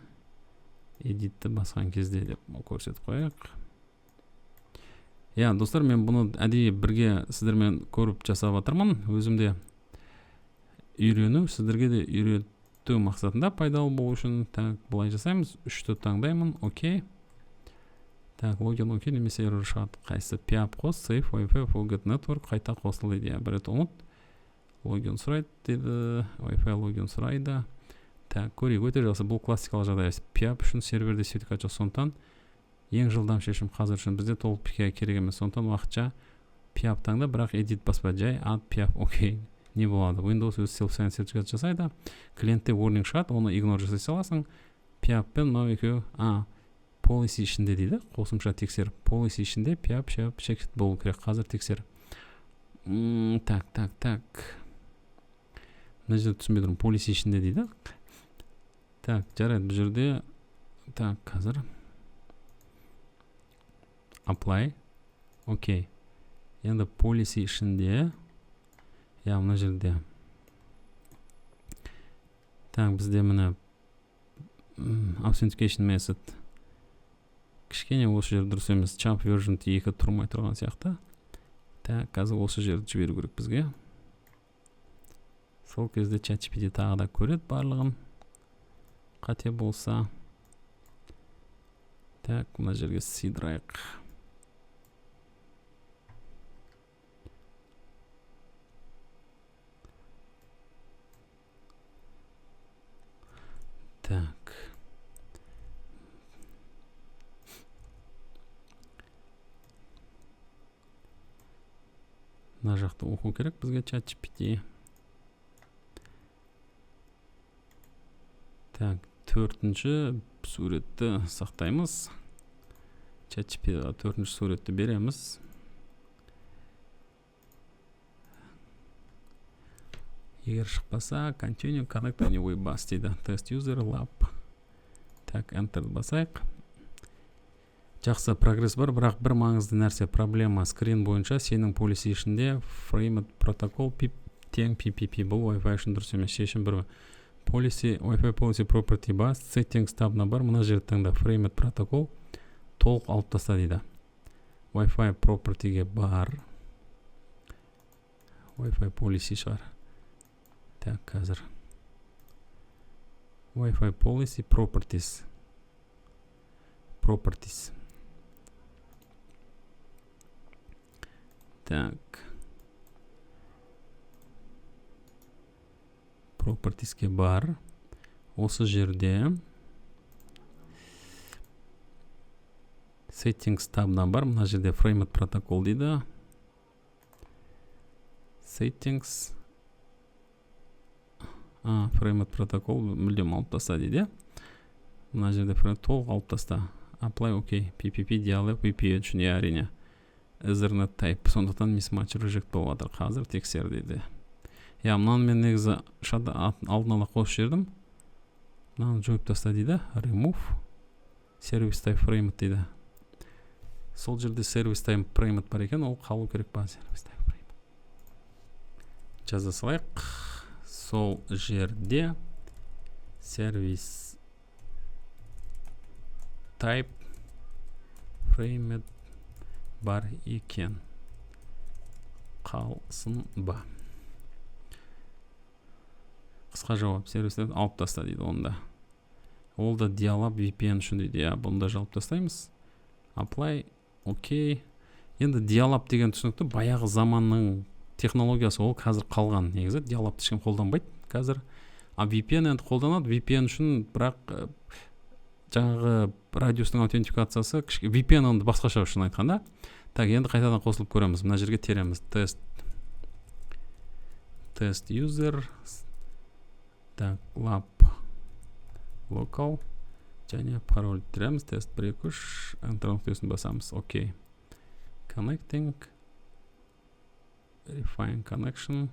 Editті басқан кезде деп көрсетіп қояйық. Иә, достар, мен бұны әдейі бірге сіздермен көріп жасап жатырмын. Өзім де үйрену, сіздерге де үйрету мақсатында пайдалы болу үшін. Так, былай жасаймыз. 3-ті таңдаймын. Окей. Так, логин окей, немесе error шығады. Қайсы? PIAP қос, save, Wi-Fi, forget network, қайта қосыл дейді. Бір рет ұмыт. Логин сұрайды дейді. Wi-Fi логин сұрайды. Так, көрейік, өте жақсы. Бұл классикалық жағдай. PIAP үшін серверде сертификат жоқ, сондықтан ең жылдам шешім қазір үшін бізде толық PKI керек емес, сондықтан уақытша PIAP таңда, бірақ edit баспа, жай add PIAP, окей. Не болады? Windows өз self-signed сертификат жасайды. Клиентте warning шығады, оны ignore жасай саласың. PIAP пен мынау екеуі, policy ішінде дейді, қосымша тексер. Policy ішінде PIAP, check болу керек. Қазір тексер. Так, так, так. Мына жерде түсінбей тұрмын, policy ішінде дейді. Так, жарайды, бұл жерде так, қазір apply, окей. Енді policy ішінде, иә, мына жерде. Так, бізде міне authentication method. Кішкене осы жер дұрыс емес. CHAP version 2 тұрмай тұрған сияқты. Так, қазір осы жерді жіберу керек бізге. Сол кезде ChatGPT тағы да көреді барлығын. Қате болса. Так, мына жерге сыйдырайық. Так. Мына жақты оқу керек бізге ChatGPT. Так, төртінші суретті сақтаймыз. ChatGPT-ға төртінші суретті береміз. Егер шықпаса, continue connect anyway бас дейді. Test user lab. Так, enter басайық. Жақсы прогресс бар, бірақ бір маңызды нәрсе, проблема скрин бойынша сенің policy ішінде framed протокол PIP тең PPP, бұл Wi-Fi үшін дұрыс емес. Шешім бір. Policy, Wi-Fi policy property бас, settings табына бар, мына жерді таңда, framed протокол толық алып таста дейді. Wi-Fi property'ге бар. Wi-Fi policy шығар. Так, қазір. Wi-Fi policy properties. Properties. Так. Propertiesке бар. Осы жерде settings табына бар. Мына жерде framed протокол дейді. Settings. Framed протокол мүлдем алып таста дейді. Мына жерде толық алып таста. Apply, окей. PPP, dialog, VPN үшін, иә, әрине. Ethernet type. Сондықтан mismatch reject болып жатыр. Қазір тексер дейді. Иә, мынаны мен негізі алдын ала қосып жібердім. Мынаны жойып таста дейді. Remove service type framed дейді. Сол жерде service type framed бар екен, ол қалу керек па? Service type framed. Жаза салайық. Сол жерде service type framed бар екен. Қалсын ба? Қысқа жауап, сервистерді алып таста дейді онда. Ол да dial-up VPN үшін дейді. Иә, бұны да жауып тастаймыз. Apply, окей. Енді dial-up деген түсінікті, баяғы заманның технологиясы, ол қазір қалған. Негізі dial-upты ешкім қолданбайды қазір. А VPN енді қолданады. VPN үшін, бірақ жаңағы радиустың аутентификациясы VPN енді басқаша үшін айтқанда. Так, енді қайтадан қосылып көреміз. Мына жерге тереміз. Тест user. Так, lab local және пароль тереміз. Тест 1 2 3, enter нүктесін басамыз. Окей. Connecting. Verifying connection.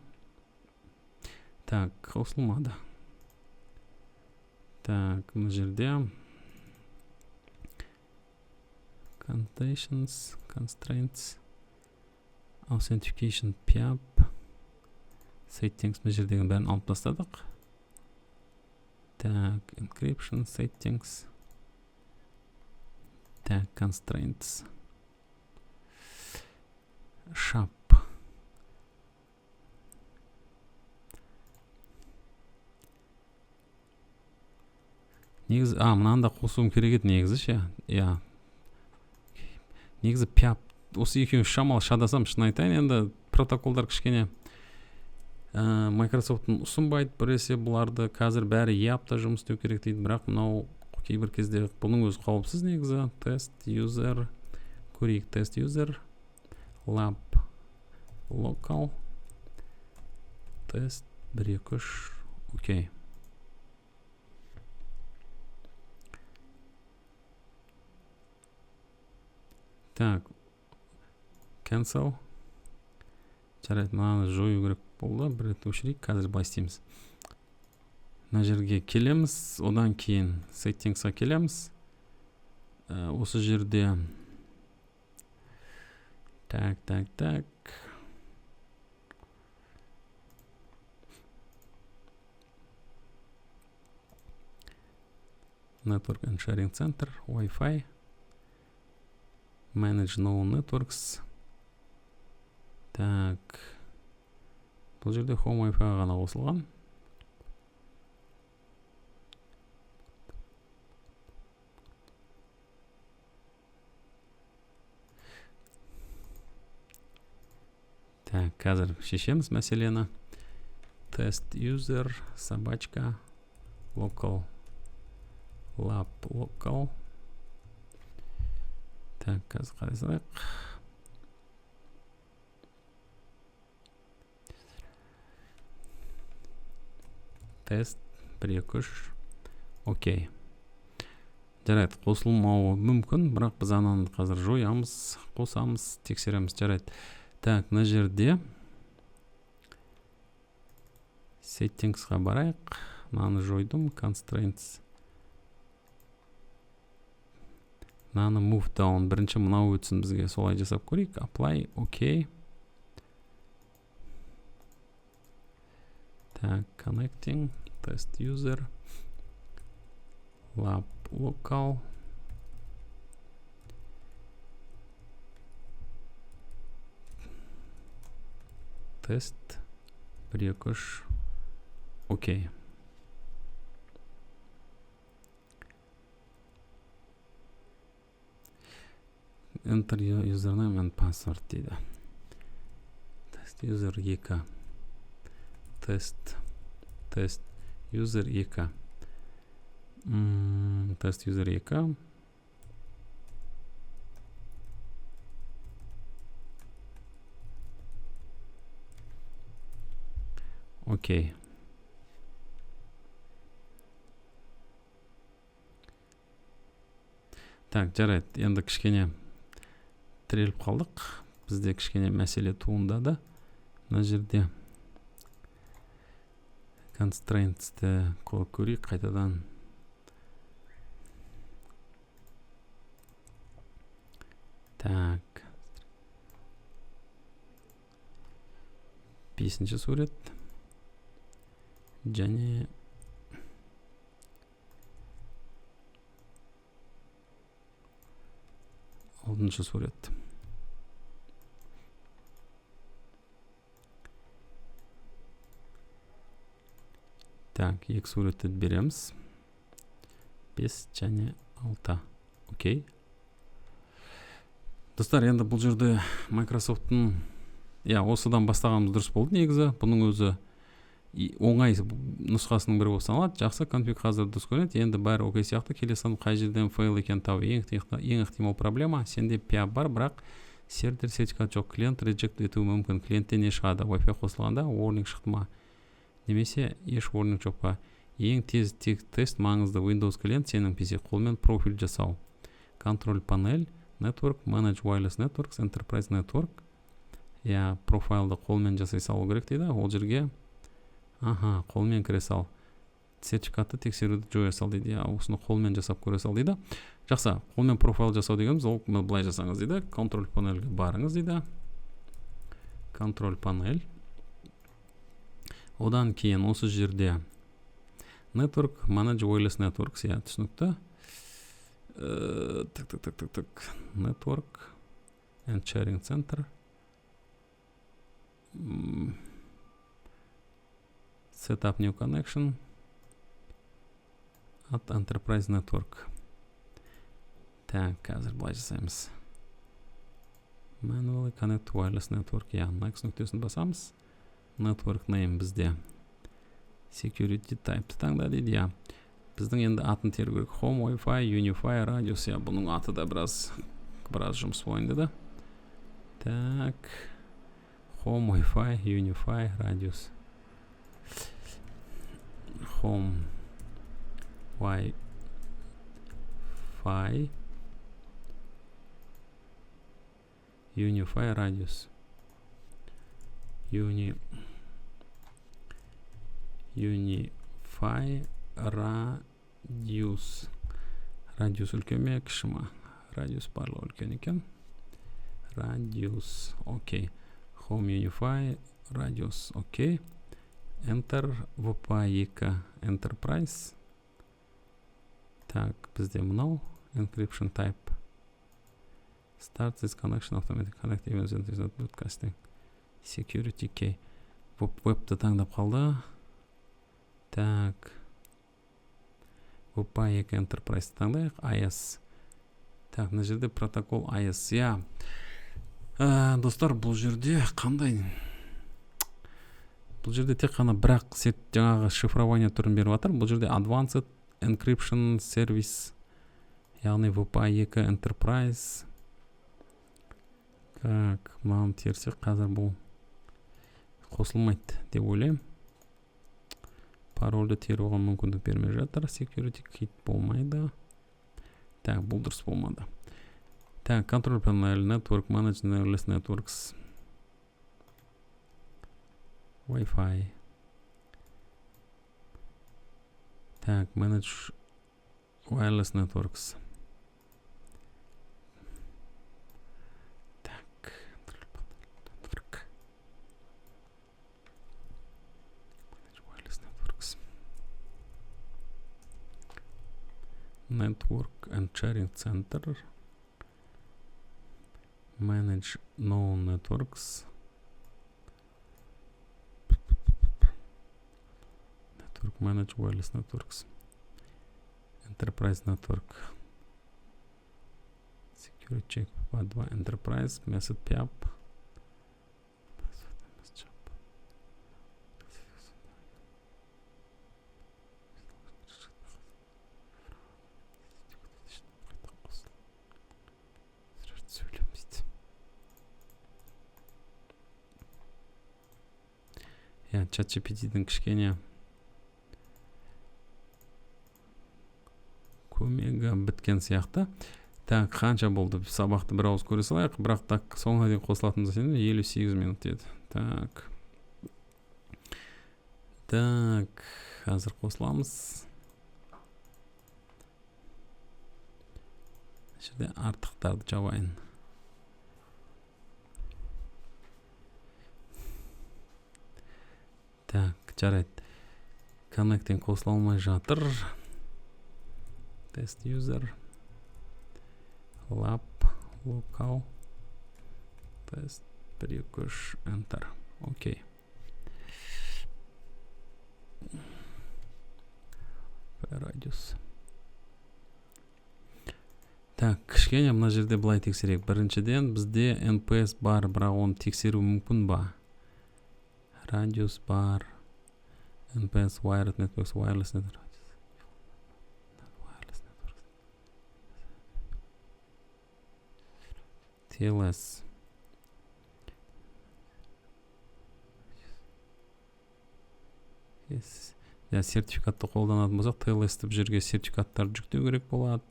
Так, қосылмады. Так, мына жерде conditions, constraints, authentication PIAP, settings, мына жердегі бәрін алып тастадық. Так, encryption settings. Так, constraints. Shop. Негізі, мынаны да қосуым керек еді негізі ше. Иә. Негізі PAP осы екеуін шамалы шатасам, шын айтайын, енді протоколдар кішкене Microsoft'ың ұсынбайды біресе бұларды, қазір бәрі EAP-та жұмыс істеу керек дейді, бірақ мынау кейбір кезде бұның өзі қауіпсіз негізі. Тест user көрейік, тест user lab local тест 1 2 3, окей. Так, cancel. Жарайды, мынаны жою керек болды, бір рет өшірейік. Қазір былай істейміз. Мына жерге келеміз, одан кейін settings'қа келеміз. Осы жерде так, так, так. Network and Sharing Center, Wi-Fi, Manage Known Networks. Так, бұл жерде Home Wi-Fi ғана қосылған. Так, қазір шешеміз мәселені. Test user, собачка, local, lab local. Так, қазір қарай салайық. Тест 1 2 3, окей. Жарайды, қосылмауы мүмкін, бірақ біз ананы қазір жоямыз, қосамыз, тексереміз. Жарайды. Так, мына жерде settings'қа барайық. Мынаны жойдым, constraints. Мынаны move down, бірінші мынау өтсін бізге, солай жасап көрейік. Apply, окей. Так, connecting, test user, lab local. Тест 1 2 3, окей. Enter your username and password дейді. Test user 2. Тест, тест user 2. Тест user 2. Окей. Так, жарайды, енді кішкене тіреліп қалдық. Бізде кішкене мәселе туындады. Мына жерде constraints'ті көрейік қайтадан. Так. 5-ші сурет. Және 6-шы сурет. Так, екі суретті береміз. 5 және 6. Окей. Достар, енді бұл жерде Microsoft'ың, осыдан бастағанымыз дұрыс болды негізі. Бұның өзі оңай нұсқасының бірі болып саналады. Жақсы, конфиг қазір дұрыс көрінеді. Енді бәрі окей сияқты. Келесі сан қай жерден фейл екенін табу. Ең ықтимал проблема, сенде PAP бар, бірақ сервер сертификат жоқ. Клиент reject етуі мүмкін. Клиенттен не шығады? Wi-Fi қосылғанда warning шықты ма? Немесе еш warning жоқ па? Ең тез тест маңызды. Windows клиент сенің PC қолмен профиль жасау. Control панель, Network, Manage Wireless Networks, Enterprise Network. Профайлды қолмен жасай салу керек дейді. Ол жерге, қолмен кіре сал. Сертификатты тексеруді жоя сал дейді. Осыны қолмен жасап көре сал дейді. Жақсы, қолмен профайл жасау дегеніміз ол былай жасаңыз дейді. Control панельге барыңыз дейді. Control панель. Одан кейін осы жерде Network, Manage Wireless Networks, түсінікті. Так, так, так, так, так. Network and Sharing Center. Set up new connection. Add Enterprise Network. Так, қазір былай жасаймыз. Manually connect wireless network. Иә, next нүктесін басамыз. Network name бізде. Security type таңда дейді, иә. Біздің енді атын теру керек. Home, Wi-Fi, UniFi, Radius. Иә, бұның аты да біраз жұмыс болайын деді. Так. Home, Wi-Fi, UniFi, Radius. Home, Wi-Fi, UniFi, Radius. UniFi Radius. Radius үлкен ме, кіші ма? Radius барлығы үлкен екен. Radius, окей. Home UniFi Radius, окей. Enter WPA2 Enterprise. Так, бізде мынау encryption type. Start this connection automatic connect events and is not broadcasting. Security key. Веб-ті таңдап қалды. Так. WPA2 Enterprise таңдайық. IS. Так, мына жерде протокол IS. Иә. Достар, бұл жерде қандай? Бұл жерде тек қана бірақ жаңағы шифрование түрін беріп жатыр. Бұл жерде Advanced Encryption Service, яғни WPA2 Enterprise. Так, мынаны терсек қазір бұл қосылмайды деп ойлаймын. Парольді теруге мүмкіндік бермей жатыр. Security key болмайды. Так, бұл дұрыс болмады. Так, Control Panel, Network, Manage Wireless Networks, Wi-Fi. Так, Manage Wireless Networks. Так, Network. Manage Wireless Networks. Network and Sharing Center. Manage Known Networks. Network Manage Wireless Networks. Enterprise Network. Security Check 2 Enterprise. Method PAP. Иә, ChatGPT-дің кішкене көмегі біткен сияқты. Так, қанша болды? Сабақты бір ауыз көре салайық, бірақ так соңына дейін қосылатынымызға сенемін. 58 минут деді. Так. Так, қазір қосыламыз. Мына жерде артықтарды жабайын. Так, жарайды. Connecting қосыла алмай жатыр. Test user. Lab local. Тест 1, 2, 3, enter. Окей. Радиус. Так, кішкене мына жерде былай тексерейік. Біріншіден, бізде NPS бар, бірақ оны тексеру мүмкін ба? Радиус бар. NPS Wired Networks, Wireless Networks. Wireless Networks. TLS. Yes. Ja, сертификатты қолданатын болсақ, TLS деп жерге сертификаттарды жүктеу керек болады.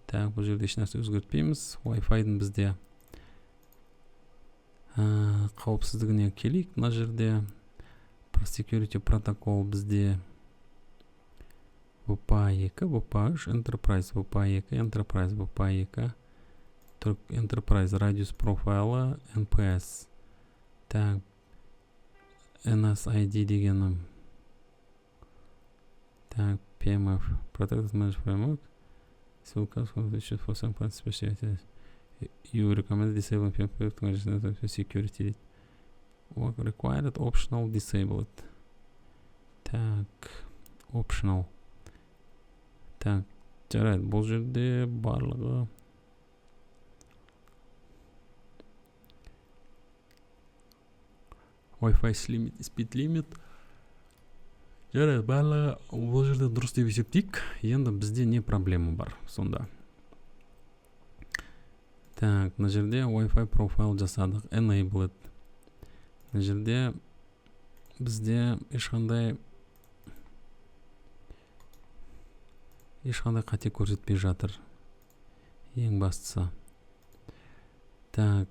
Так, бұл жерде ешнәрсе өзгертпейміз. Wi-Fi-дің бізде қауіпсіздігіне келейік. Мына жерде security протокол бізде WPA2, WPA3 Enterprise, WPA2 Enterprise, WPA2 Enterprise, Radius профайлы, NPS. Так, NSID дегенім. Так, PMF, Protected Management Framework. For some special you recommend disabling security дейді. Required optional disabled. Так, optional. Так, жарайды, бұл жерде барлығы Wi-Fi speed limit. Жарайды, барлығы бұл жерде дұрыс деп есептейік. Енді бізде не проблема бар сонда? Так, мына жерде Wi-Fi profile жасадық, enabled. Мына жерде бізде ешқандай қате көрсетпей жатыр. Ең бастысы. Так,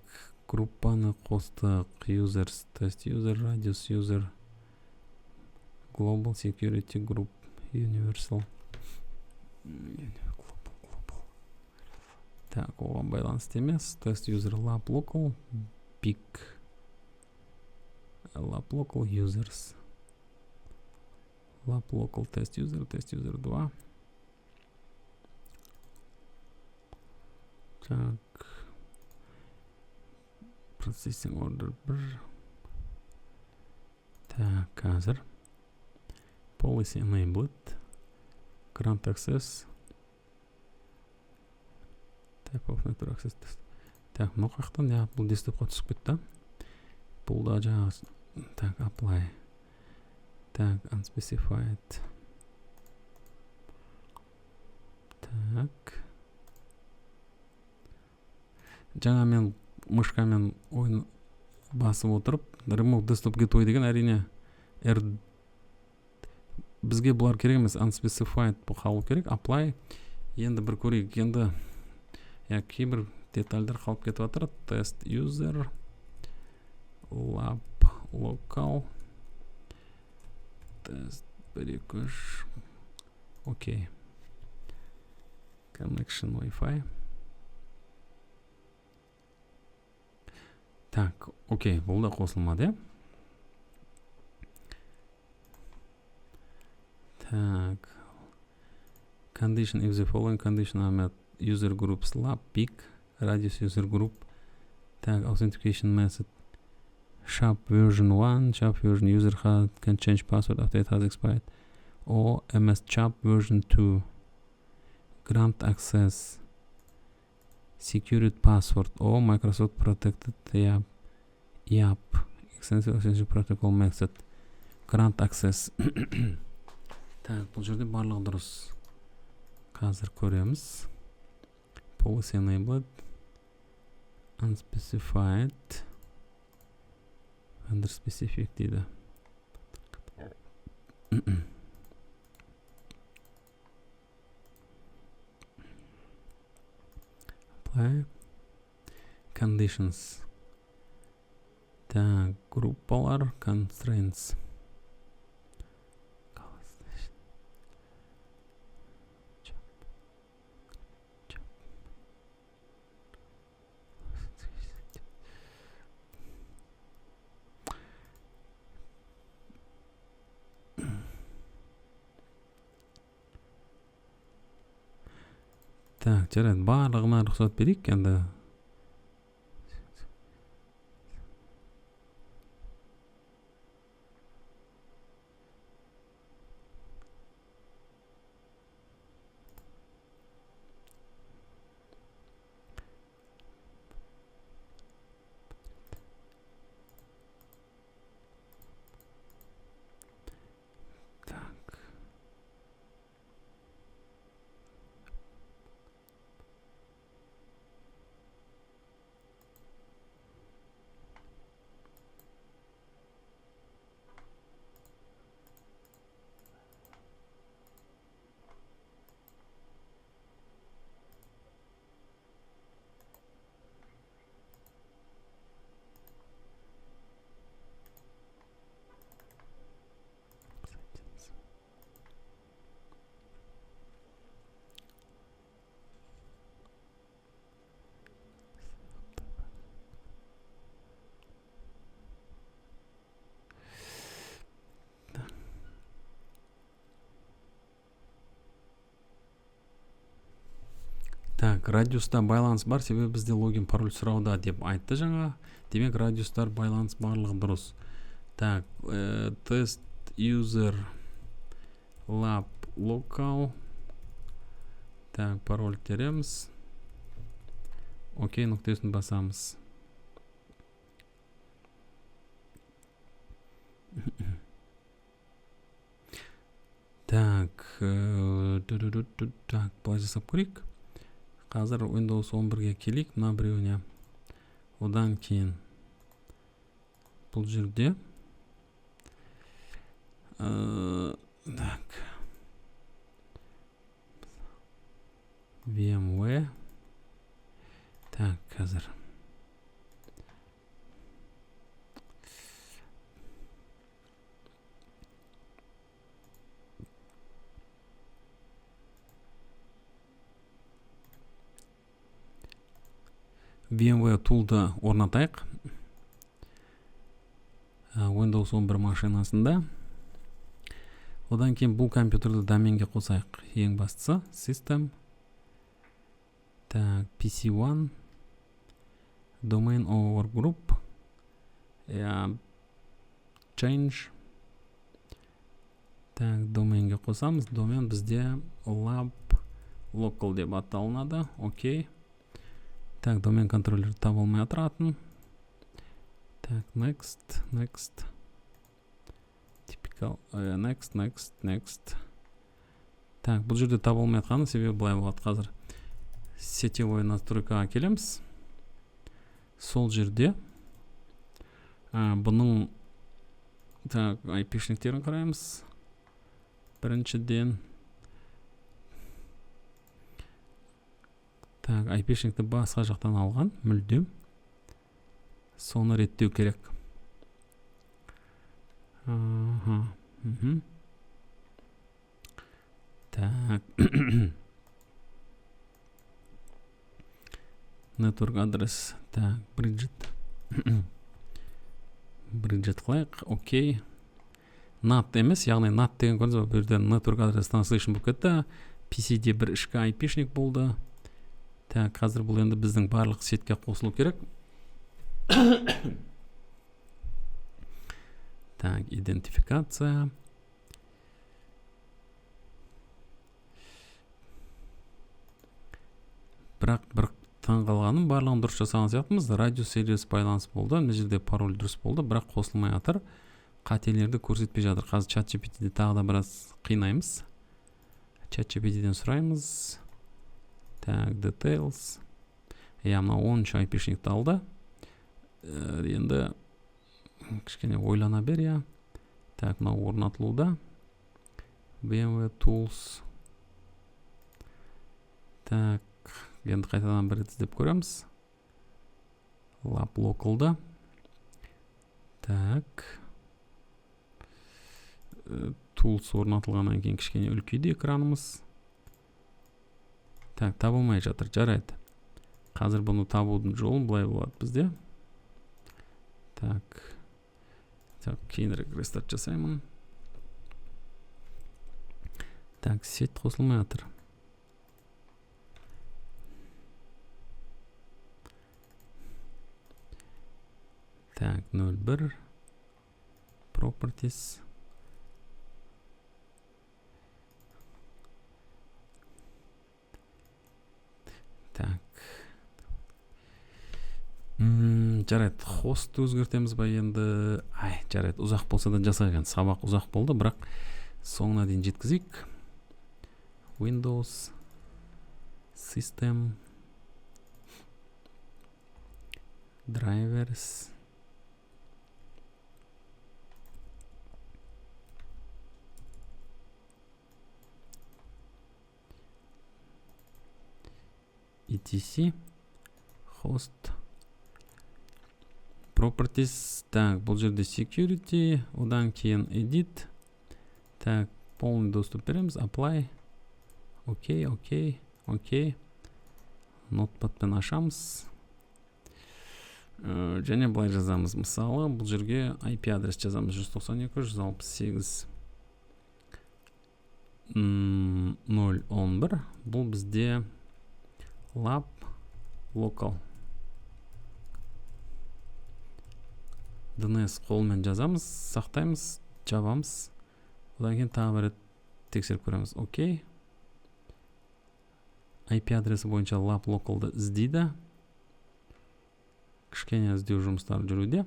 группаны қостық, users, test user, radius user, global security group, universal, global. Так, оған байланысты емес. Test user lab local, big lab local users, lab local test user, test user 2. Так, processing order 1. Так, қазір policy enabled, grant access, type of network access test. Так, мынау қаяқтан? Я, бұл десктопқа түсіп кетті. Бұл да жаңағы. Так, apply. Так, unspecified. Так, жаңа мен мышкамен ойын басып отырып remote desktop gateway деген, әрине, R бізге бұлар керек емес, unspecified қалу керек. Apply. Енді бір көрейік. Енді я кейбір детальдар қалып кетіп жатыр. Test user lab local тест 1 2 3. Окей, connection Wi-Fi. Так, окей, бұл да қосылмады, иә? Так, condition if the following condition are met: user groups lab pick radius user group. Так, authentication method sharp version 1, sharp version user can change password after it has expired, or MS CHAP version 2, grant access secured password or Microsoft protected YAP extensive authentication protocol method, grant access. Так, бұл жерде барлығы дұрыс. Қазір көреміз. Policy enabled, unspecified, vendor specific дейді. Apply conditions. Так, группалар, constraints. Так, жарайды, барлығына рұқсат берейік енді. Так. Так, радиуста байланыс бар, себебі бізде логин пароль сұрауда деп айтты жаңа. Демек, радиустар байланыс барлығы дұрыс. Так, тест user lab local. Так, пароль тереміз. Окей, нүктесін басамыз. Так, так, былай жасап көрейік. Қазір Windows 11-ге келейік, мына біреуіне. Одан кейін бұл жерде так, VMware. Так, қазір VMware Tool'ды орнатайық. Windows 11 машинасында. Одан кейін бұл компьютерді доменге қосайық. Ең бастысы System. Так, PC1, Domain over Group, Change. Так, доменге қосамыз. Домен бізде lab local деп аталынады. Окей. Так, домен контроллер таба алмай отыратын. Так, next, next. Typical, next, next, next. Так, бұл жерде таба алмай жатқаны себебі былай болады қазір. Сетевой настройкаға келеміз. Сол жерде бұның, так, IP-шниктерін қараймыз. Біріншіден. Так, IP-шникті басқа жақтан алған мүлдем. Соны реттеу керек. Так. Network адрес. Так, Bridget. Bridget қылайық. Окей. NAT емес, яғни NAT деген көрдіңіз бе, бұл жерде network address translation болып кетті. PC-де бір ішкі IP-шник болды. Так, қазір бұл енді біздің барлық сетке қосылу керек. Так, идентификация. Бірақ бір таң қалғаным, барлығын дұрыс жасаған сияқтымыз. Радиус сервис байланыс болды. Мына жерде пароль дұрыс болды, бірақ қосылмай жатыр. Қателерді көрсетпей жатыр. Қазір чат GPT-де тағы да біраз қинаймыз. Чат GPT-ден сұраймыз. Так, details. Иә, мына 10-шы IP-шникті алды. Енді кішкене ойлана бер, иә. Так, мынау орнатылуда. BMW Tools. Так, енді қайтадан бір рет іздеп көреміз. Lab Local'да. Так. Tools орнатылғаннан кейін кішкене үлкейді экранымыз. Так, табылмай жатыр, жарайды. Қазір бұны табудың жолын былай болады бізде. Так. Так, кейінірек рестарт жасаймын. Так, сеть қосылмай жатыр. Так, 01 Properties. Так. Жарайды, хостты өзгертеміз ба енді? Ай, жарайды, ұзақ болса да жасайық енді. Сабақ ұзақ болды, бірақ соңына дейін жеткізейік. Windows System Drivers. etc host properties. Так, бұл жерде security, одан кейін edit. Так, полный доступ береміз, apply. Окей, окей, окей. Notepad-пен ашамыз. Және былай жазамыз. Мысалы, бұл жерге IP адрес жазамыз. 192, 168, 0, 11. Бұл бізде Lab local. DNS қолмен жазамыз, сақтаймыз, жабамыз. Одан кейін тағы бір рет тексеріп көреміз. Окей. IP адресі бойынша lab localды іздейді. Кішкене іздеу жұмыстары жүруде.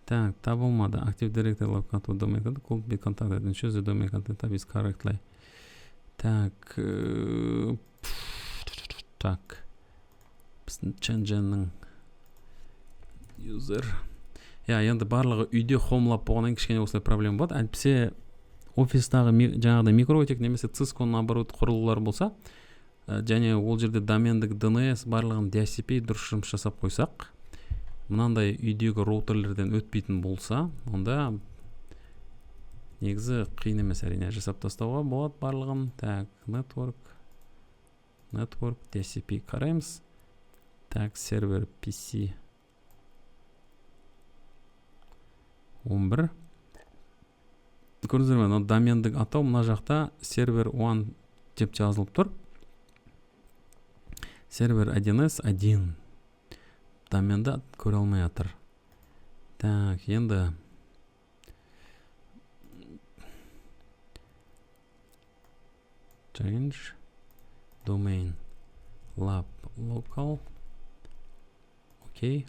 Так, табылмады. Active Directory lab domain could be contacted and choose the domain content type is correctly. Так, так. Біздің ChangeN'нің user. Я, енді барлығы үйде home lab болғаннан кейін кішкене осылай проблема болады. Әйтпесе офистағы жаңағыдай MikroTik немесе Cisco наоборот құрылғылар болса, және ол жерде домендік DNS барлығын DHCP дұрыс жұмыс жасап қойсақ, мынандай үйдегі роутерлерден өтпейтін болса, онда негізі қиын емес, әрине, жасап тастауға болады барлығын. Так, network DHCP қараймыз. Так, сервер PC 11. Көрдіңіздер ме, мына домендік атау мына жақта сервер 1 деп жазылып тұр. Сервер 1С 1. Доменді көре алмай жатыр. Так, енді change domain lab local. Окей.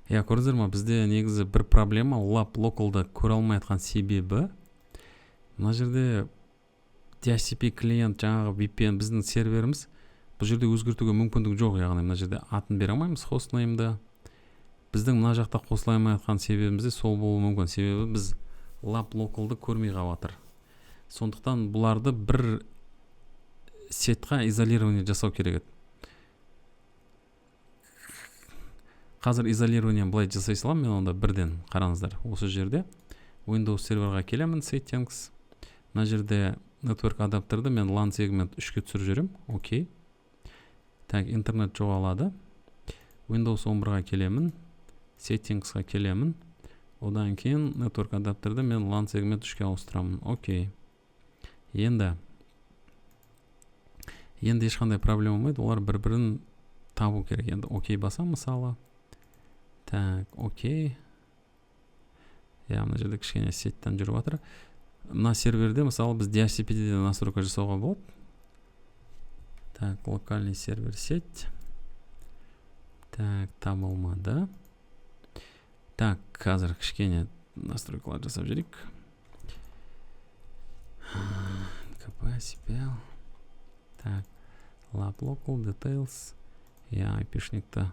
Я, көрдіңіздер ма, бізде негізі бір проблема, lab localды көре алмай жатқан себебі мына жерде DHCP клиент жаңағы VPN біздің серверіміз, бұл жерде өзгертуге мүмкіндік жоқ, яғни мына жерде атын бере алмаймыз, хостнеймді. Біздің мына жақта қосыла алмай жатқан себебіміз де сол болуы мүмкін, себебі біз lab localды көрмей қалып жатыр. Сондықтан бұларды бір сетқа изолирование жасау керек еді. Қазір изолирование былай жасай саламын мен онда бірден. Қараңыздар, осы жерде Windows серверға келемін, settings. Мына жерде network адаптерді мен LAN сегмент 3-ке түсіріп жіберемін. Окей. Так, интернет жоғалады. Windows 11-ға келемін, settingsға келемін. Одан кейін network адаптерді мен LAN сегмент 3-ке ауыстырамын. Окей. Енді ешқандай проблема болмайды, олар бір-бірін табу керек. Енді окей басам мысалы. Так, окей. Я, мына жерде кішкене сеттен жүріп жатыр. Мына серверде мысалы біз DHCP-де де настройка жасауға болады. Так, локальный сервер сеть. Так, табылмады. Так, қазір кішкене настройкалар жасап жіберейік. КП, CPL. Так, lab local details. Я айпишникті.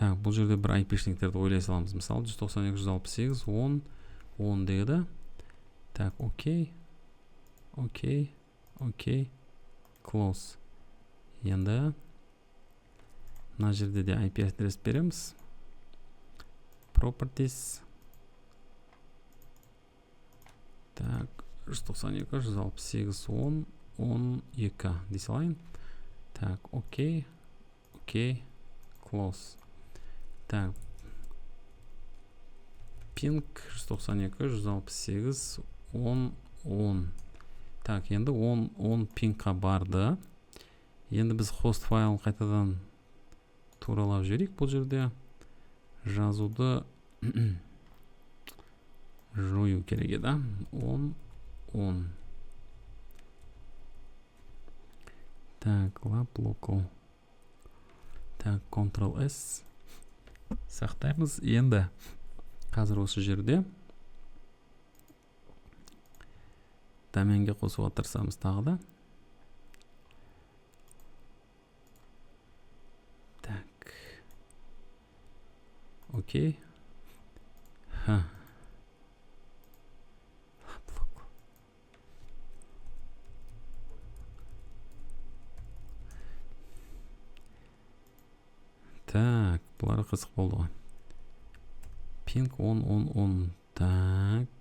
Так, бұл жерде бір айпишниктерді ойлай саламыз. Мысалы, 192, 168, 10, 10 деді. Так, окей. Окей. Окей. Close. Енді мына жерде де IP адрес береміз. Properties. Так, 192, 168, 10, 12 дей салайын. Так, окей. Окей. Close. Так, ping 192, 168, 10, 10. Так, енді 10, 10 пингқа барды. Енді біз хост файлын қайтадан туралап жіберейік. Бұл жерде жазуды жою керек еді. 10, 10. Так, lab local. Так, Ctrl S. Сақтаймыз. Енді қазір осы жерде доменге қосуға тырысамыз тағы да. Так. Окей. Ха. Қызық болды ғой. Ping 10 10 10. Так.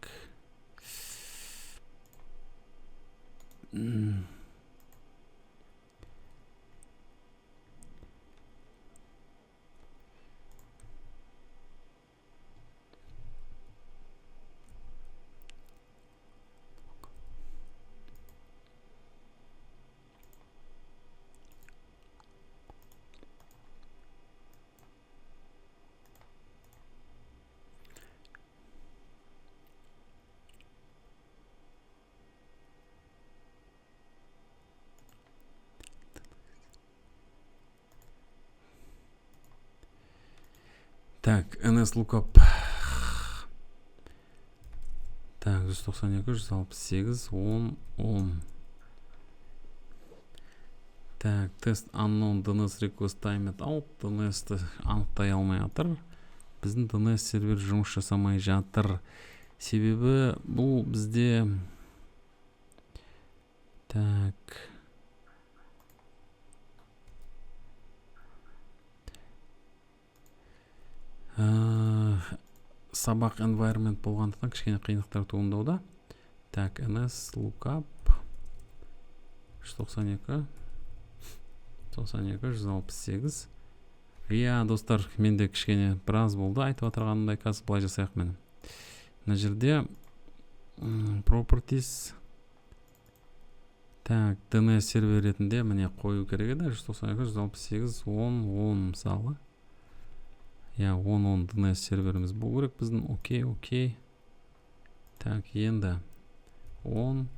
Так, nslookup. Так, 192, 168, 10, 10. Так, тест unknown DNS request timed out. DNS-ті анықтай алмай жатыр. Біздің DNS сервер жұмыс жасамай жатыр. Себебі бұл бізде, так, сабақ environment болғандықтан кішкене қиындықтар туындауда. Так, nslookup 192 92 168. Иә, достар, менде кішкене біраз болды айтып отырғанымдай. Қазір былай жасайық міне. Мына жерде properties. Так, DNS сервер ретінде міне қою керек еді 192 168 10 10 мысалы. Иә, 10 10 DNS серверіміз болу керек біздің. Окей, окей. Так, енді 10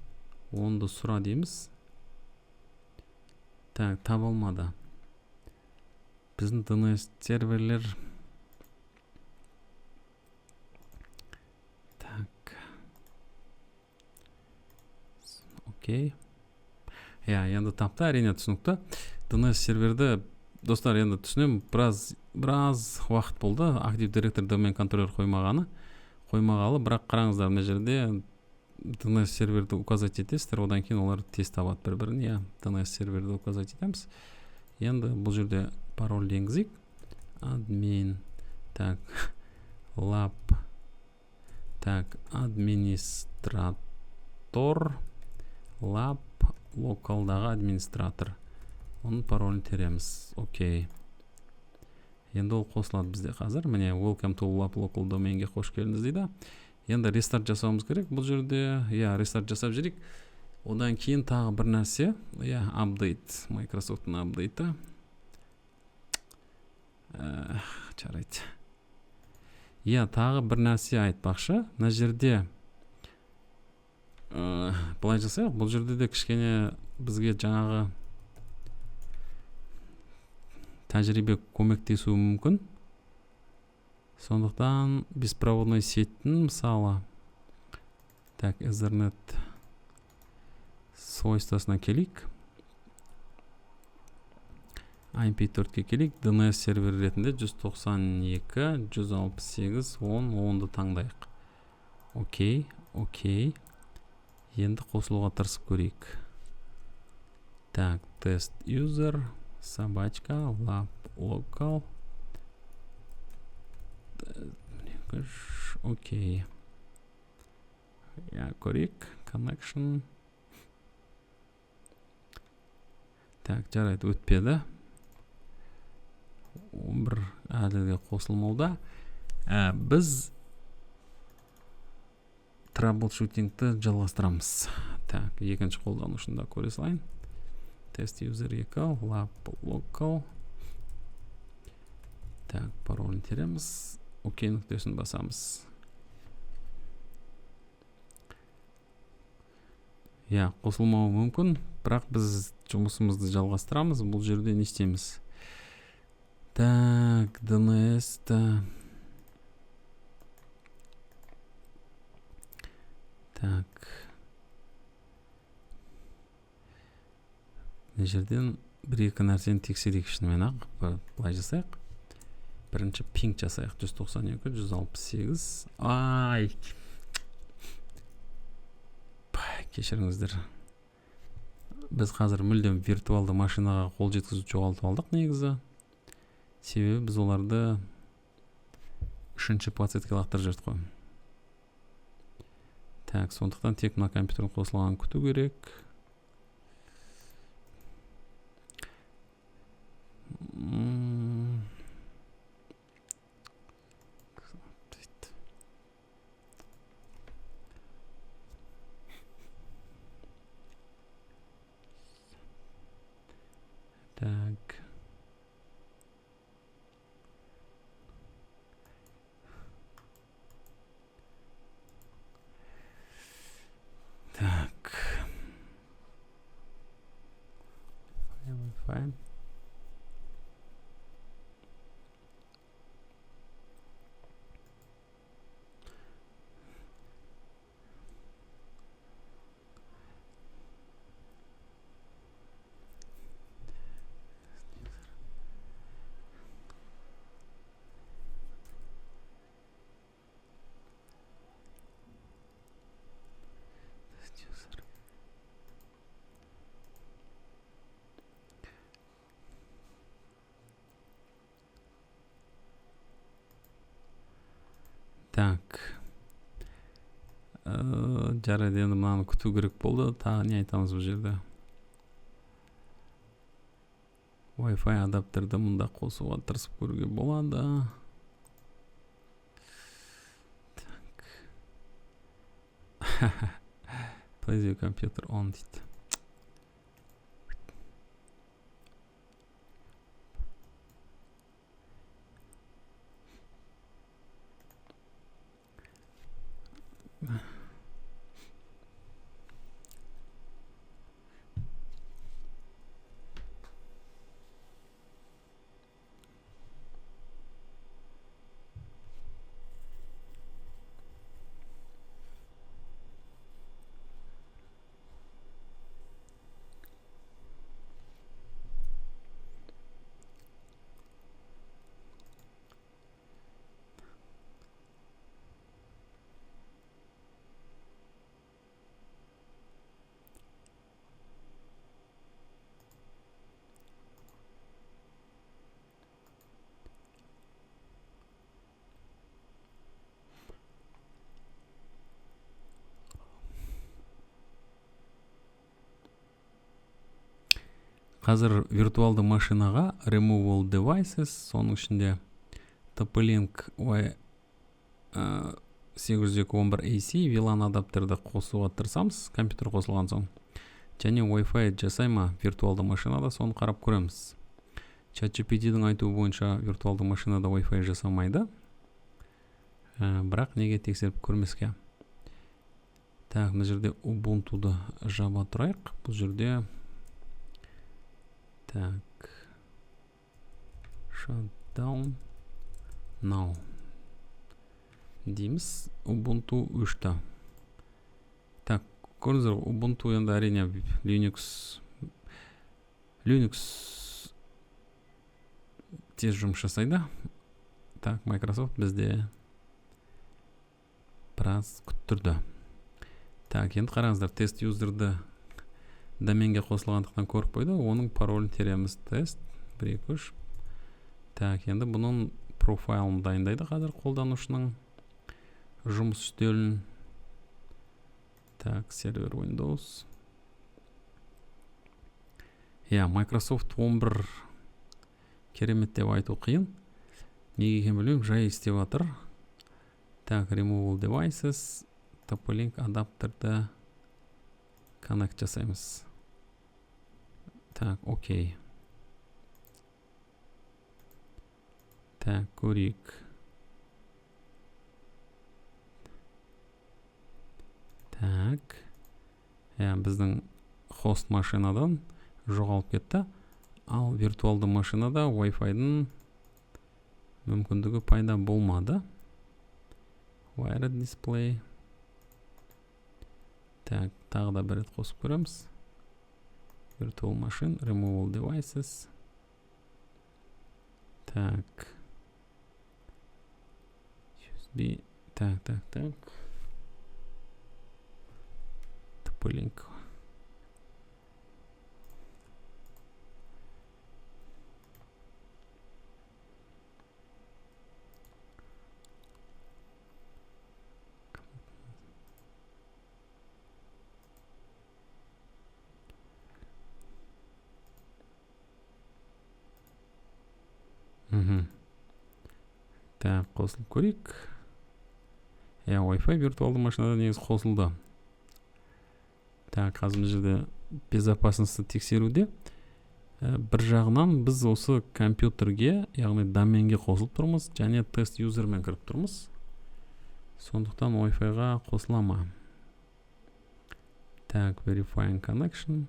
10-ды сұра дейміз. Так, таба алмады. Біздің DNS серверлер. Так. Окей. Иә, енді тапты, әрине түсінікті. DNS серверді, достар, енді түсінемін, біраз уақыт болды Active Directory домен контроллер қоймағалы, бірақ қараңыздар, мына жерде DNS серверді указать етесіздер, одан кейін олар тез табады бір-бірін. Иә, DNS серверді указать етеміз. Енді бұл жерде пароль енгізейік. Админ, так, lab, так, администратор, lab, локалдағы администратор. Оның паролін тереміз. Окей. Енді ол қосылады бізде қазір. Міне, welcome to lab local доменге қош келдіңіз дейді. Енді рестарт жасауымыз керек бұл жерде. Иә, рестарт жасап жіберейік. Одан кейін тағы бір нәрсе. Иә, update. Microsoft'ың апдейті. Жарайды. Иә, тағы бір нәрсе айтпақшы. Мына жерде былай жасайық. Бұл жерде де кішкене бізге жаңағы тәжірибе көмектесуі мүмкін. Сондықтан беспроводной сеттің мысалы, так, Ethernet свойствосына келейік. IP4-ке келейік. DNS сервер ретінде 192, 168, 10, 10-ды таңдайық. Окей, окей. Енді қосылуға тырысып көрейік. Так, тест user, собачка, lab local. Окей. Я көрейік. Connection. Так, жарайды, өтпеді. 11 әлі де қосылмауда. Біз troubleshooting-ті жалғастырамыз. Так, екінші қолданушыны да көре салайын. Тест user 2, lab local. Так, паролін тереміз. Окей нүктесін басамыз. Иә, қосылмауы мүмкін, бірақ біз жұмысымызды жалғастырамыз. Бұл жерде не істейміз? Так, DNS-ті. Так. Мына жерден бір-екі нәрсені тексерейік шынымен ақ. Былай жасайық. Бірінші пинг жасайық. 192, 168. Ай! Кешіріңіздер. Біз қазір мүлдем виртуалды машинаға қол жеткізуді жоғалтып алдық негізі. Себебі біз оларды Үшінші подсетке лақтырып жібердік қой. Так, сондықтан тек мына компьютердің қосылғанын күту керек. Так. Так. Wi-Fi. Так. Жарайды, енді мынаны күту керек болды. Тағы не айтамыз бұл жерде? Wi-Fi адаптерді мұнда қосуға тырысып көруге болады. Так. Place your computer on дейді. Қазір виртуалды машинаға Removal Devices, соның ішінде TP-Link Y802.11 AC VLAN адаптерді қосуға тырысамыз, компьютер қосылған соң. Және Wi-Fi жасай ма виртуалды машинада, соны қарап көреміз. ChatGPT-дің айтуы бойынша виртуалды машинада Wi-Fi жасамайды. Бірақ неге тексеріп көрмеске? Так, мына жерде Ubuntu-ды жаба тұрайық. Бұл жерде так, shutdown now дейміз. Ubuntu 3-ті. Так, көрдіңіздер, Ubuntu енді әрине Linux тез жұмыс жасайды. Так, Microsoft бізде біраз күттірді. Так, енді қараңыздар, тест юзерді доменге қосылғандықтан көріп қойды, оның паролін тереміз. Тест 1 2 3. Так, енді бұның профайлын дайындайды қазір қолданушының жұмыс үстелін. Так, сервер Windows. Иә, Microsoft 11 керемет деп айту қиын. Неге екенін білмеймін, жай істеп жатыр. Так, Removal Devices, TP-Link адаптерді connect жасаймыз. Так, окей. Так, көрейік. Так. Иә, біздің хост машинадан жоғалып кетті. Ал виртуалды машинада Wi-Fi-дің мүмкіндігі пайда болмады. Wired display. Так, тағы да бір рет қосып көреміз. Virtual machine, removal devices. Так. USB. Так, так, так. TP-Link. Так, қосылып көрейік. Иә, Wi-Fi виртуалды машинада негізі қосылды. Так, қазір мына жерде безопасностьті тексеруде. Бір жағынан біз осы компьютерге, яғни доменге қосылып тұрмыз және тест юзермен кіріп тұрмыз. Сондықтан Wi-Fi-ға қосыла ма? Так, verifying connection.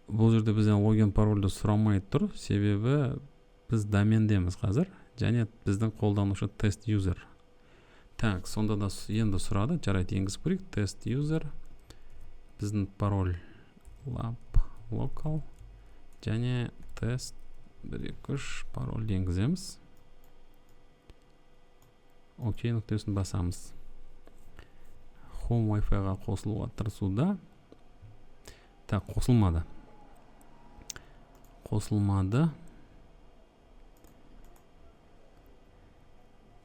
Бұл жерде бізден логин парольді сұрамай тұр, себебі біз домендеміз қазір және біздің қолданушы тест юзер. Так, сонда да енді сұрады. Жарайды, енгізіп көрейік. Тест юзер. Біздің пароль lab local және тест 1 2 3 парольді енгіземіз. Окей нүктесін басамыз. Home Wi-Fi-ға қосылуға тырысуда. Так, қосылмады. Қосылмады.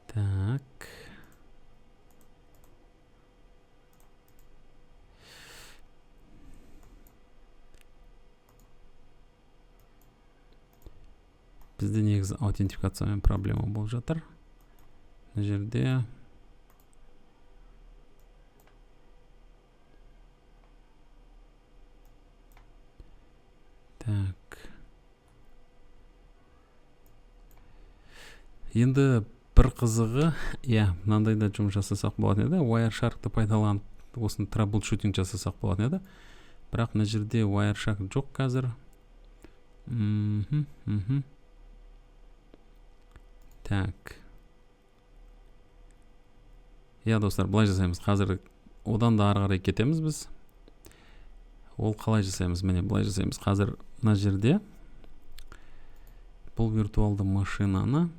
Так. Бізде негізі аутентификациямен проблема болып жатыр. Мына жерде так. Енді бір қызығы, иә, мынандай да жұмыс жасасақ болатын еді. Wireshark'ты пайдаланып осыны troubleshooting жасасақ болатын еді. Бірақ мына жерде Wireshark жоқ қазір. Так. Иә, достар, былай жасаймыз. Қазір одан да ары қарай кетеміз біз. Ол қалай жасаймыз? Міне, былай жасаймыз. Қазір мына жерде бұл виртуалды машинаны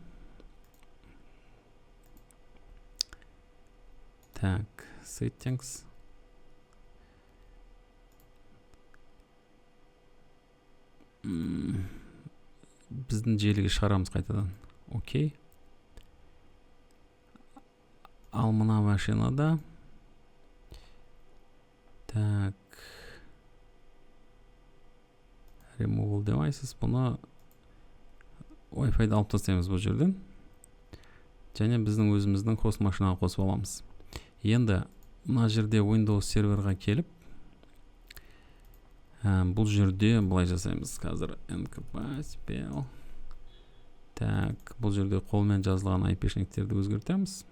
так, settings. Біздің желіге шығарамыз қайтадан. Окей. Ал мына машинада так, remove devices, бұны Wi-Fi-ді алып тастаймыз бұл жерден. Және біздің өзіміздің хост машинаға қосып аламыз. Енді мына жерде Windows серверға келіп, бұл жерде былай жасаймыз. Қазір nkp.pl. Так, бұл жерде қолмен жазылған IP-шниктерді өзгертеміз.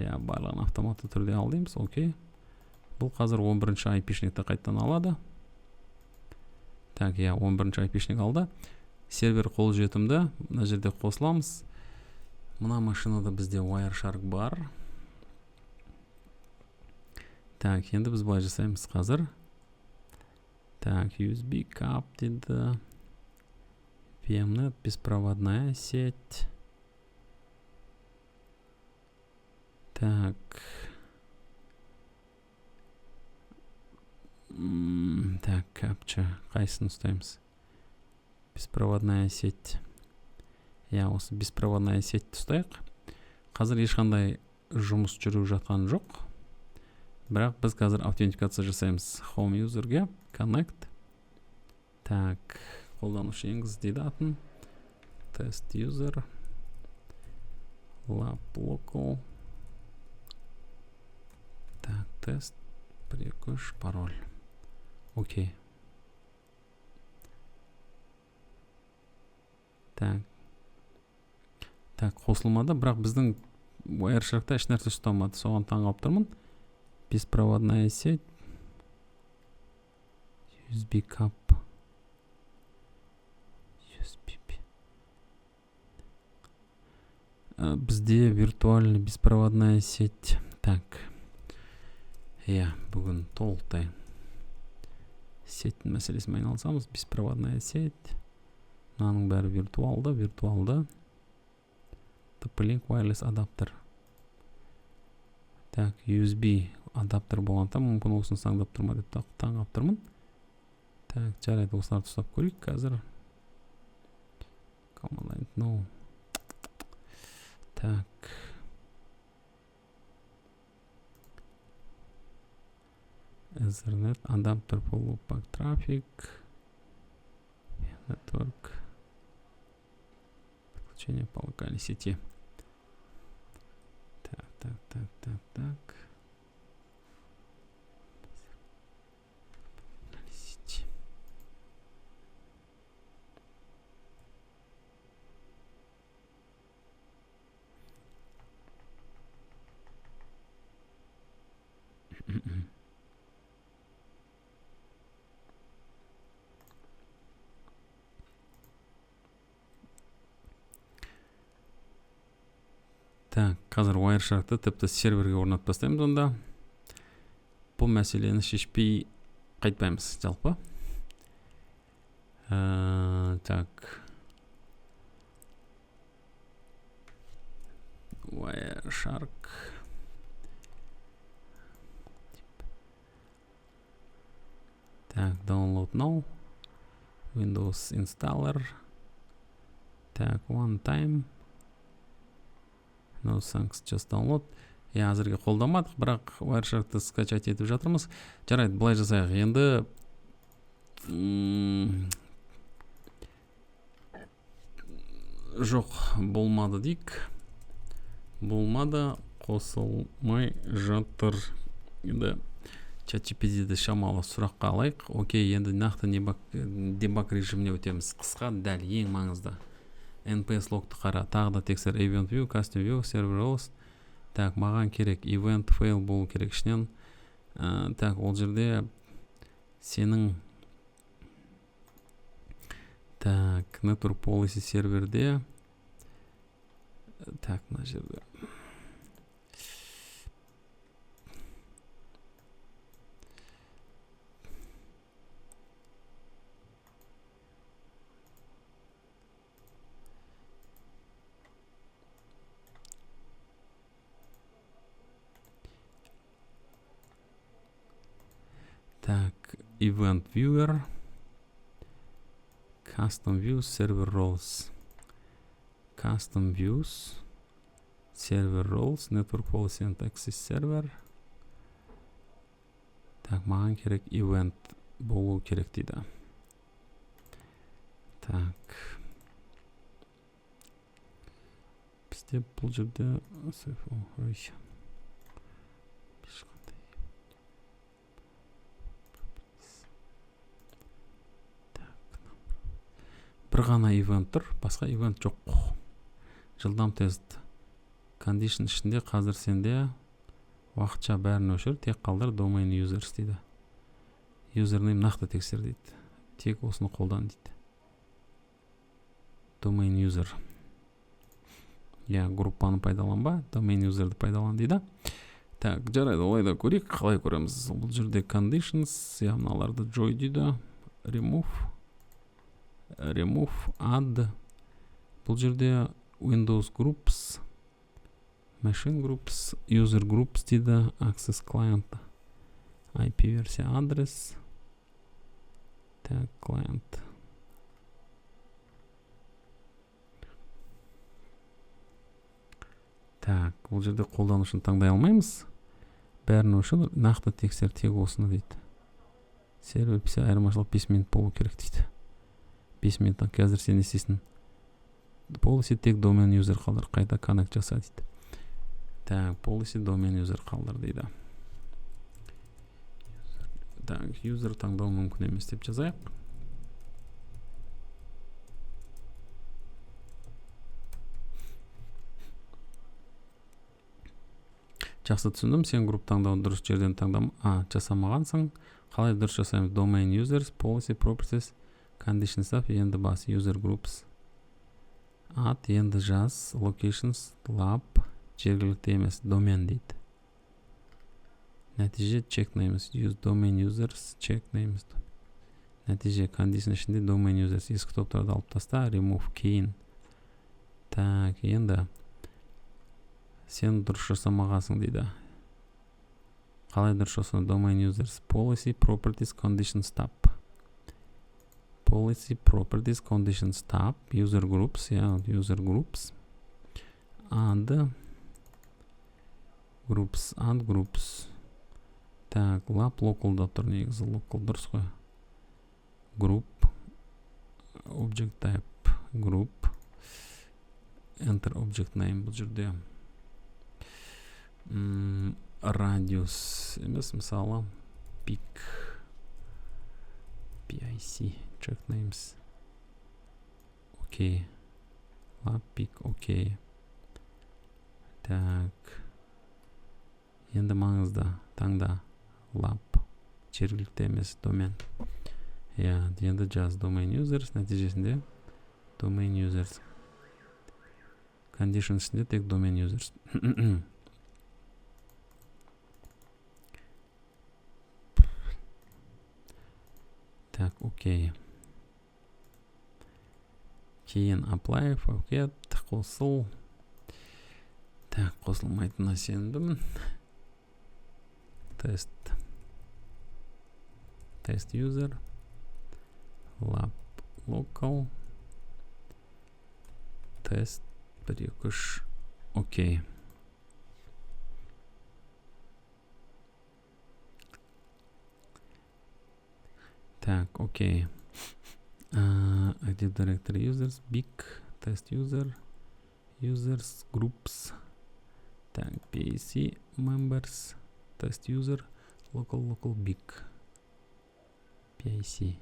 Иә, барлығын автоматты түрде ал дейміз. Окей. Бұл қазір 11-ші IP-шникті қайтадан алады. Так, иә, 11-ші IP-шник алды. Сервер қолжетімді. Мына жерде қосыламыз. Мына машинада бізде Wireshark бар. Так, енді біз былай жасаймыз қазір. Так, USB кап дейді. VMnet, беспроводная сеть. Так. Так, капча. Қайсысын ұстаймыз? Беспроводная сеть. Иә, осы беспроводная сеть ұстайық. Қазір ешқандай жұмыс жүріп жатқан жоқ. Бірақ біз қазір аутентификация жасаймыз. Home user'ге connect. Так, қолданушы енгіз дейді атын. Test user. Lab local. Так, тест, 1 2 3, пароль. Окей. Так. Так, қосылмады, бірақ біздің Wireshark'та ешнәрсе ұстамады. Соған таңғалып тұрмын. Беспроводная сеть. USB кап. USB. Бізде виртуальный беспроводная сеть. Так. Иә, бүгін толықтай сеттің мәселесімен айналысамыз. Беспроводная сеть. Мынаның бәрі виртуалды, виртуалды. TP-Link wireless адаптер. Так, USB адаптер болғандықтан мүмкін осыны таңдап тұрма деп таңғалып тұрмын. Так, жарайды, осыларды ұстап көрейік қазір. Command line, no. Так. Ethernet адаптер for loopback traffic. Network. Подключение по локальной сети. Так, так, так, так, так. Сети. Так, қазір Wireshark'ты тіпті серверге орнатып тастаймыз онда. Бұл мәселені шешпей қайтпаймыз жалпы. Так. Wireshark. Так, download now. Windows installer. Так, one time. No thanks, just download. Иә, әзірге қолданбадық, бірақ Wireshark'ты скачать етіп жатырмыз. Жарайды, былай жасайық. Енді жоқ, болмады дейік. Болмады, қосылмай жатыр. Енді ChatGPT-ді шамалы сұраққа алайық. Окей, енді нақты дебаг режиміне өтеміз. Қысқа, дәл, ең маңызды. NPS логты қара, тағы да тексер. Event view, custom view, server roles. Так, маған керек event fail болу керек ішінен. Так, ол жерде сенің, так, network policy серверде, так, мына жерде так, event viewer, custom views, server roles, custom views, server roles, network policy and access server. Так, маған керек event болу керек дейді. Так, бізде бұл жерде, ой, бір ғана event тұр, басқа event жоқ. Жылдам тест. Condition ішінде қазір сенде уақытша бәрін өшір, тек қалдыр domain users дейді. Username нақты тексер дейді. Тек осыны қолдан дейді. Domain user. Я, группаны пайдаланба, domain user'ды пайдалан дейді. Так, жарайды, олай да көрейік, қалай көреміз? Бұл жерде conditions, я, мыналарды joy дейді. Remove. Remove, add. Бұл жерде Windows groups, machine groups, user groups дейді, access client, IP версия адрес. Так, client. Так, бұл жерде қолданушыны таңдай алмаймыз. Бәрін өшір, нақты тексер, тек осыны дейді. Сервер писе айырмашылық 5 минут болу керек дейді. 5 минуттан қазір сен не істейсің? Policy тек domain user қалдыр, қайта connect жаса дейді. Так, policy domain user қалдыр дейді. Так, user таңдау мүмкін емес деп жазайық. Жақсы түсіндім, сен групп таңдауды дұрыс жерден жасамағансың. Қалай дұрыс жасаймыз? Domain users, policy, properties, condition stuff, енді бас, user groups. Add, енді жаз, locations, lab, жергілікті емес, домен дейді. Нәтиже check names, use domain users, check names. Нәтиже condition ішінде domain users, ескі топтарды алып таста, remove кейін. Так, енді сен дұрыс жасамағансың дейді. Қалай дұрыс жасау? Domain users, policy, properties, condition stop. Policy, properties, condition stop, user groups, yeah, user groups, add groups, add groups. Так, lab local да тұр негізі, local дұрыс қой. Group, object type, group, Enter object name бұл жерде радиус емес, мысалы pic, PIC, check names. Окей. Lab pic, окей. Так. Енді маңызды таңда lab жергілікті емес домен. Иә, енді жаз domain users, нәтижесінде domain users. Condition ішінде тек domain users. Так, окей. Кейін apply, forget, қосыл. Так, қосылмайтынына сендім. Тест. Тест user. Lab local. Тест 1, 2, 3. Окей. Так, окей. Active Directory users, big, test user, users, groups. Так, PAC, members, test user, local, local, big, PAC,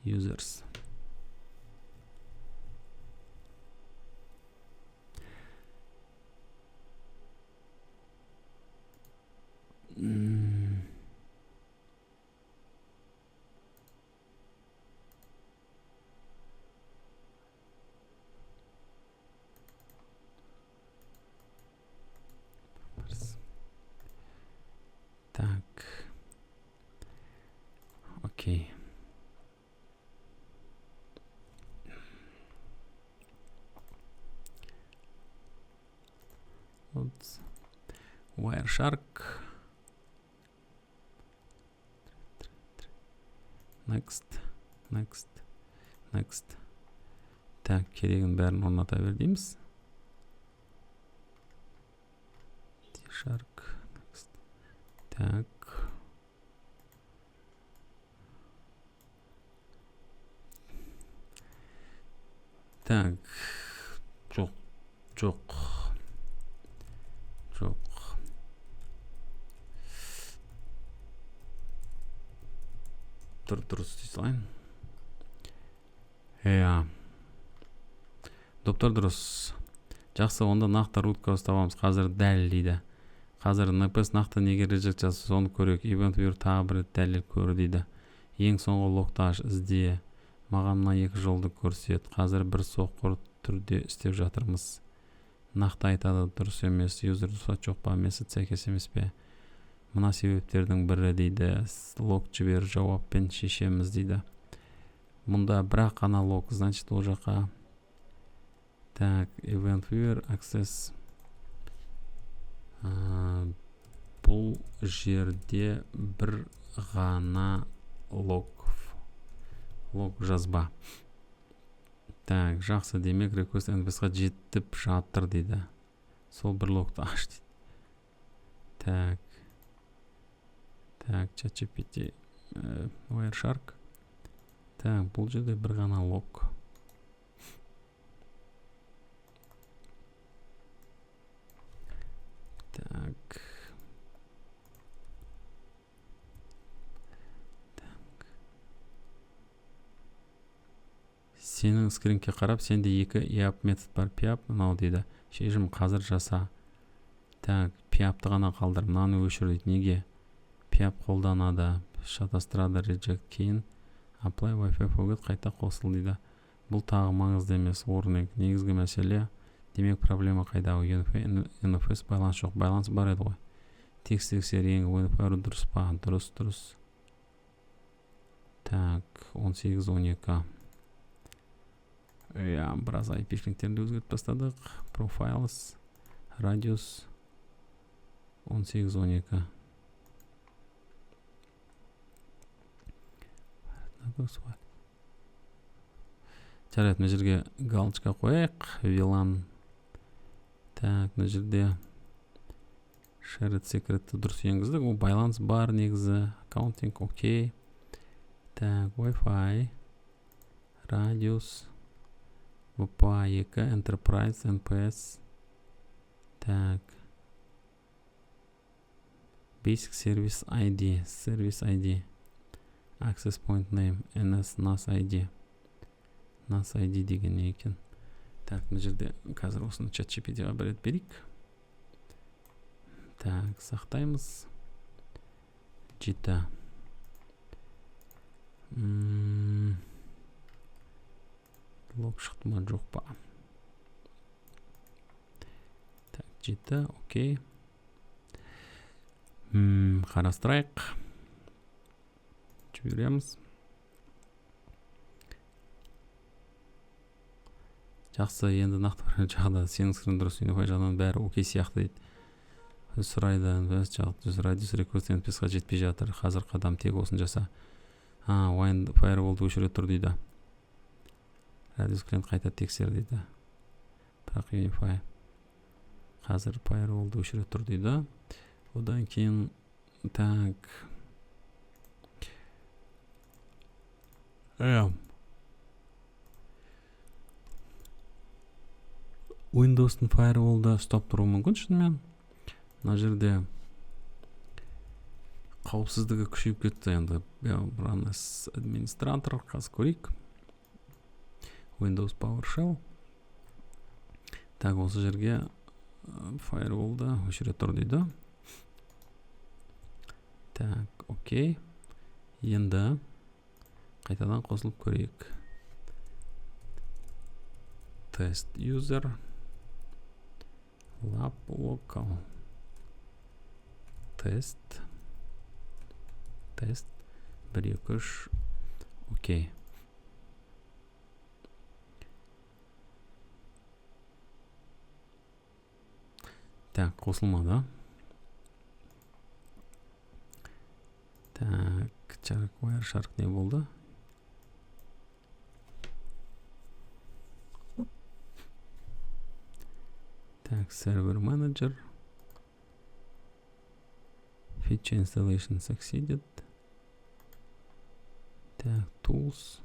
users. Так, окей. Вот. Wireshark. Next, next, next. Так, керегін бәрін орната бер дейміз. Shark, next. Так. Так, жоқ, жоқ, жоқ. Дұрыс дей салайын. Иә. Доптар дұрыс. Жақсы, онда нақты root cause табамыз. Қазір дәл дейді. Қазір NPS нақты неге reject жазса, соны көрейік. Event viewer тағы бір рет дәлел көр дейді. Ең соңғы логты аш, ізде. Маған мына екі жолды көрсет. Қазір бір соққыр түрде істеп жатырмыз. Нақты айтады, дұрыс емес. Юзер рұқсат жоқ па, месседж сәйкес емес пе? Мына себептердің бірі дейді. Лог жібер, жауаппен шешеміз дейді. Мұнда бірақ қана лог, значит ол жаққа. Так, event viewer access. Бұл жерде бір ғана лог жазба. Так, жақсы, демек request NPS-қа жетіп жатыр дейді. Сол бір логты аш дейді. Так. Так, ChatGPT, Wireshark. Так, бұл жерде бір ғана лог. Так. Так. Сенің скринге қарап, сенде екі EAP метод бар. PIAP мынау дейді. Шешім қазір жаса. Так, PIAP-ты ғана қалдыр, мынаны өшір дейді. Неге? PIAP қолданады, шатастырады, reject, кейін apply Wi-Fi forget, қайта қосыл дейді. Бұл тағы маңызды емес, warning. Негізгі мәселе, демек проблема қайда? NFS байланыс жоқ, байланыс бар еді ғой. Текст тексер, ең UNFR дұрыс па? Дұрыс, дұрыс. Так, 18, 12. Иә, біраз IP-шниктерді өзгертіп тастадық. Profiles, радиус 18, 12. Жарайды, мына жерге галочка қояйық. VLAN. Так, мына жерде shared secretті дұрыс енгіздік. Ол байланыс бар негізі. Accounting, окей. Так, Wi-Fi, радиус, WPA 2 Enterprise NPS. Так. Basic Service ID, Service ID, Access Point Name, NS NAS ID. NAS ID деген не екен? Так, мына жерде қазір осыны ChatGPT-ға бір рет берейік. Так, сақтаймыз. Жеті. Лог шықты ма, жоқ па? Так, жеті, окей. Қарастырайық. Жібереміз. Жақсы, енді нақты бір жағда сенің сырың дұрыс, UniFi жағынан бәрі окей сияқты дейді. Сұрайды, радиус request NPS-қа жетпей жатыр. Қазір қадам тек осыны жаса. Firewall-ды өшіре тұр дейді. Радиус клиент қайта тексер дейді. Бірақ UniFi қазір firewall-ды өшіре тұр дейді. Одан кейін так. Windows-тың firewall-да ұстап тұруы мүмкін шынымен. Мына жерде қауіпсіздігі күшейіп кетті енді. Администратор, қазір көрейік. Windows PowerShell. Так, осы жерге firewall-ды өшіре тұр дейді. Так, окей. Енді қайтадан қосылып көрейік. Test user lab local test 1 2 3, окей. Так, қосылмады. Так, Wireshark не болды? Так, server manager. Feature installation succeeded. Так, tools.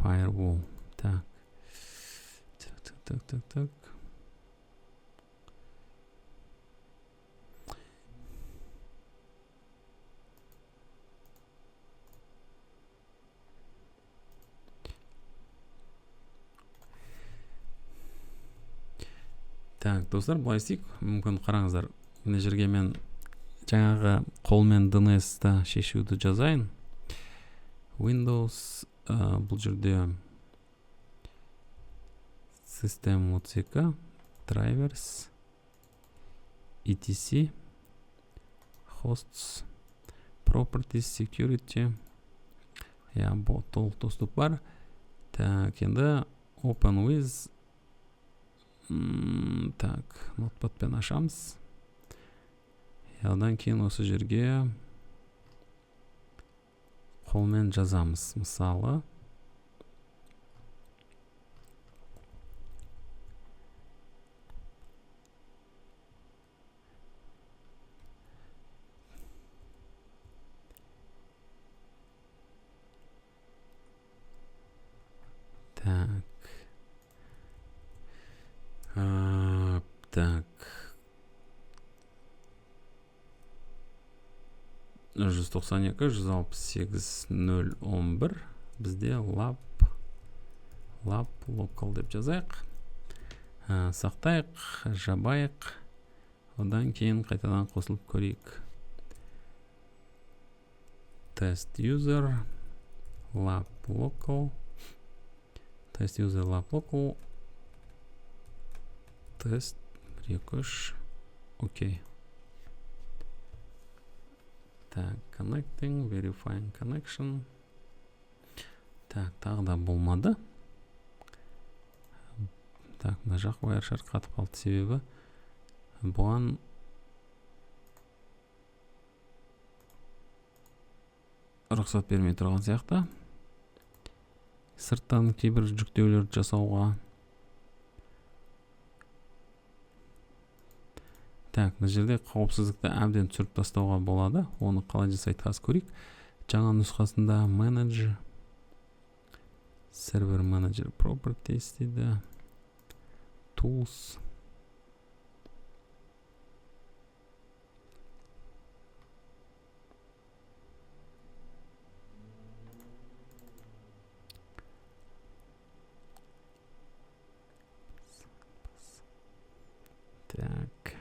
Firewall. Так. Так. Так, достар, былай істейік. Мүмкін қараңыздар, мына жерге мен жаңағы қолмен DNS-ті шешуді жазайын. Windows, бұл жерде System 32, Drivers, etc, Hosts, Properties, Security. Я, толық доступ бар. Так, енді Open with. Так, нотпадпен ашамыз. Одан кейін осы жерге қолмен жазамыз. Мысалы, так. Так. 192 168 0 11 бізде lab local деп жазайық. Сақтайық, жабайық. Одан кейін қайтадан қосылып көрейік. Test user lab local, test user lab local, тест 1 2 3, окей. Так, connecting, verifying connection. Так, тағы да болмады. Так, мына жақ Wireshark қатып қалды, себебі бұған рұқсат бермей тұрған сияқты. Сырттан кейбір жүктеулерді жасауға. Так, мына жерде қауіпсіздікті әбден түсіріп тастауға болады. Оны қалай жасайды қазір көрейік. Жаңа нұсқасында Manage, Server Manager Properties дейді, Tools. Так.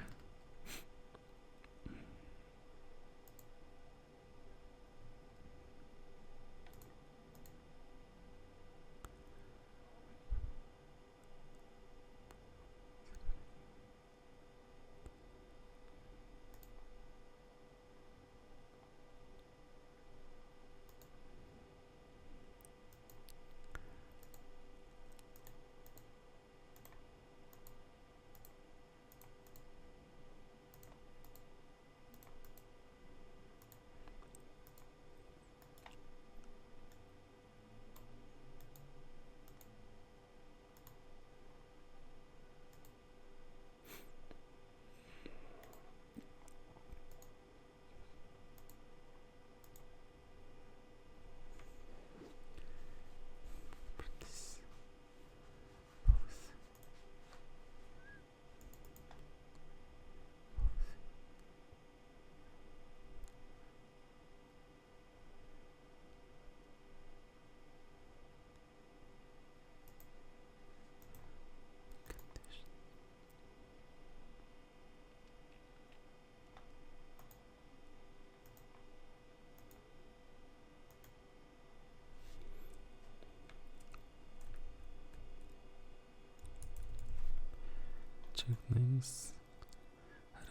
Check names,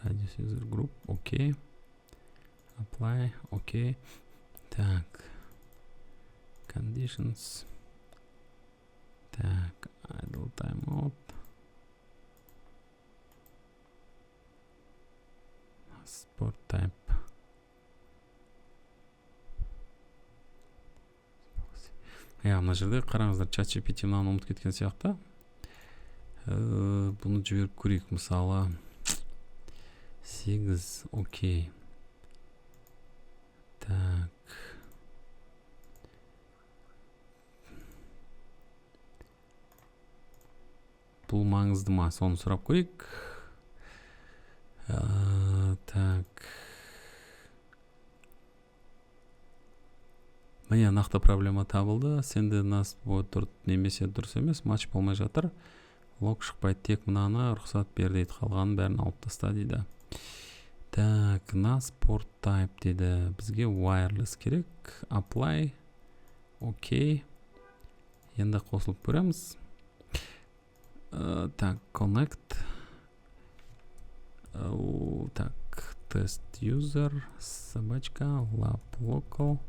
radius user group, окей, apply, окей. Так, conditions, так, idle timeout, port type. Иә, мына жерде қараңыздар, ChatGPT мынаны ұмытып кеткен сияқты. Бұны жіберіп көрейік, мысалы 8, окей. Так. Бұл маңызды ма? Соны сұрап көрейік. Так. Міне, нақты проблема табылды. Сенде нас тұр немесе дұрыс емес, матч болмай жатыр. Лог шықпайды, тек мынаны рұқсат бер дейді, қалғанын бәрін алып таста дейді. Так, NAS port type дейді. Бізге wireless керек. Apply. Окей. Енді қосылып көреміз. Так, connect. Так, test user собачка lab local.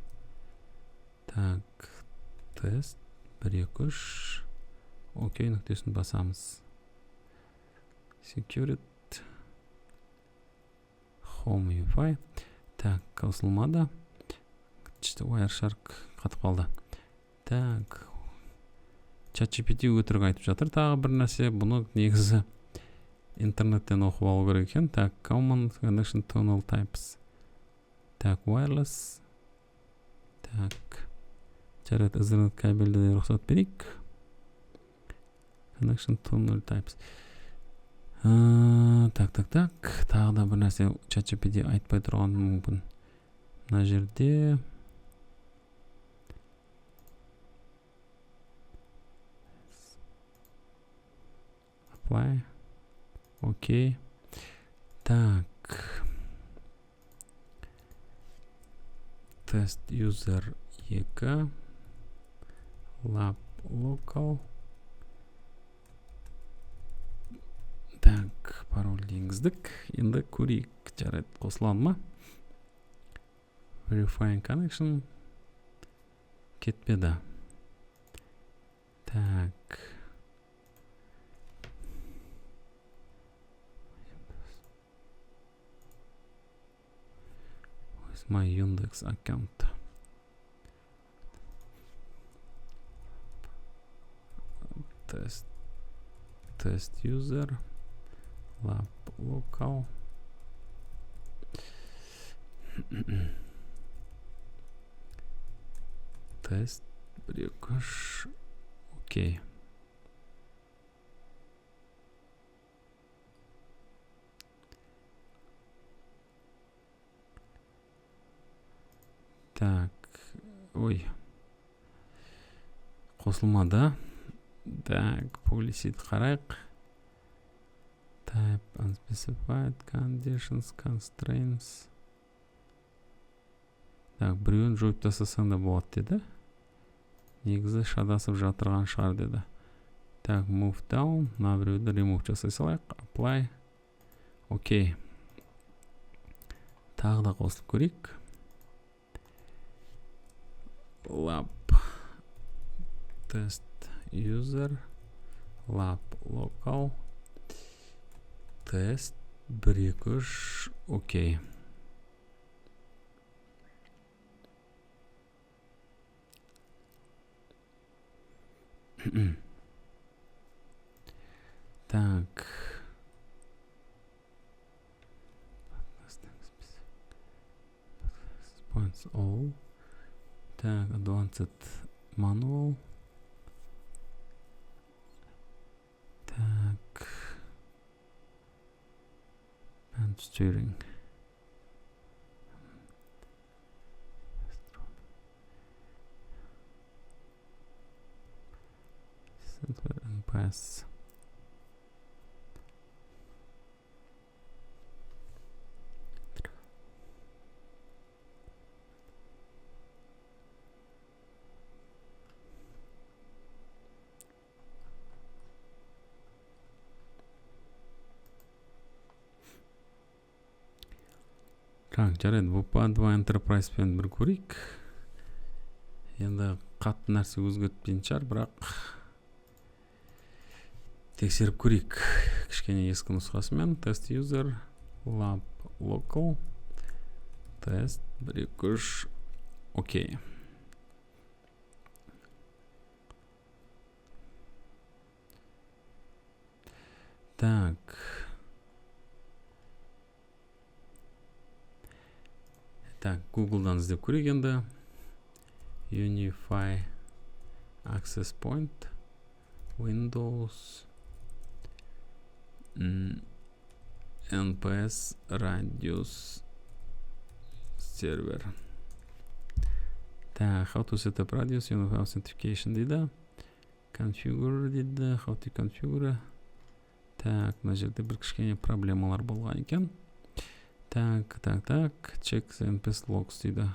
Так, тест 1 2 3. Окей, нүктесін басамыз. Security Home Wi-Fi. Так, қосылмады. Wireshark қатып қалды. Так, ChatGPT өтірік айтып жатыр тағы бір нәрсе. Бұны негізі интернеттен оқып алу керек екен. Так, Common Connection Tunnel Types. Так, wireless. Так, жарайды, Ethernet кабельді рұқсат берейік. Connection Tunnel Types. Так, так, так. Тағы да бір нәрсе ChatGPT айтпай тұрған мүмкін. Мына жерде apply. Окей. Так. Test user 2 lab local. Так, пароль енгіздік. Енді көрейік, жарайды, қосыла ма? Verifying connection. Кетпеді. Так. With my Yandex account. Test user. Lab local. Тест 1, 2, 3. Окей. Так, ой, қосылмады. Так, policy қарайық. Type unspecified conditions, constraints. Так, біреуін жойып тастасаң да болады деді. Негізі шатасып жатырған шығар деді. Так, move down, мына біреуді remove жасай салайық. Apply. Окей. Тағы да қосылып көрейік. Lab test user, lab local тест 1, 2, 3. Окей. Так. Points all. Так, advanced manual. Так. And steering. Center and pass. Так, жарайды, WPA2 Enterprise пен бір көрейік. Енді қатты нәрсе өзгертпейтін шығар, бірақ тексеріп көрейік. Кішкене ескі нұсқасымен test user lab local тест 1, 2, 3. Окей. Так. Так, Google'дан іздеп көрейік енді. UniFi Access Point Windows NPS Radius Server. Так, how to set up Radius UniFi Authentication дейді. Configure дейді. How to configure. Так, мына жерде бір кішкене проблемалар болған екен. Так, так, так. Check the NPS logs дейді.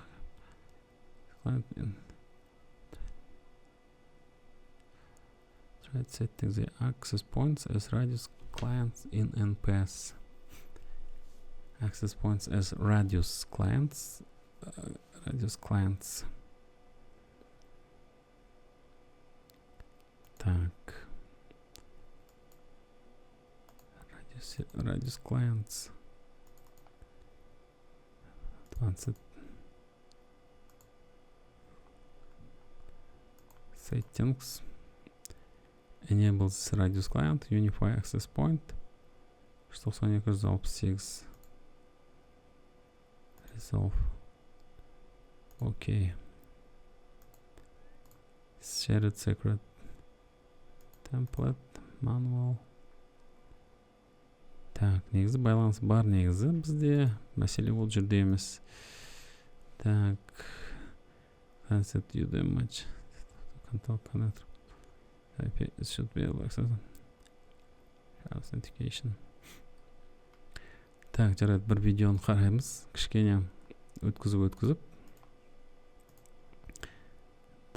Try setting the access points as radius clients in NPS. Access points as radius clients. Radius clients. Так. Radius clients. 20 settings, enables radius client, UniFi access point, 9268 resolve. Окей. Shared secret template manual. Так, негізі байланыс бар негізі бізде. Мәселе ол жерде емес. Так. Concept UDM match. Control connector. IP should be access. Authentication. Так, жарайды, бір видеоны қараймыз. Кішкене өткізіп.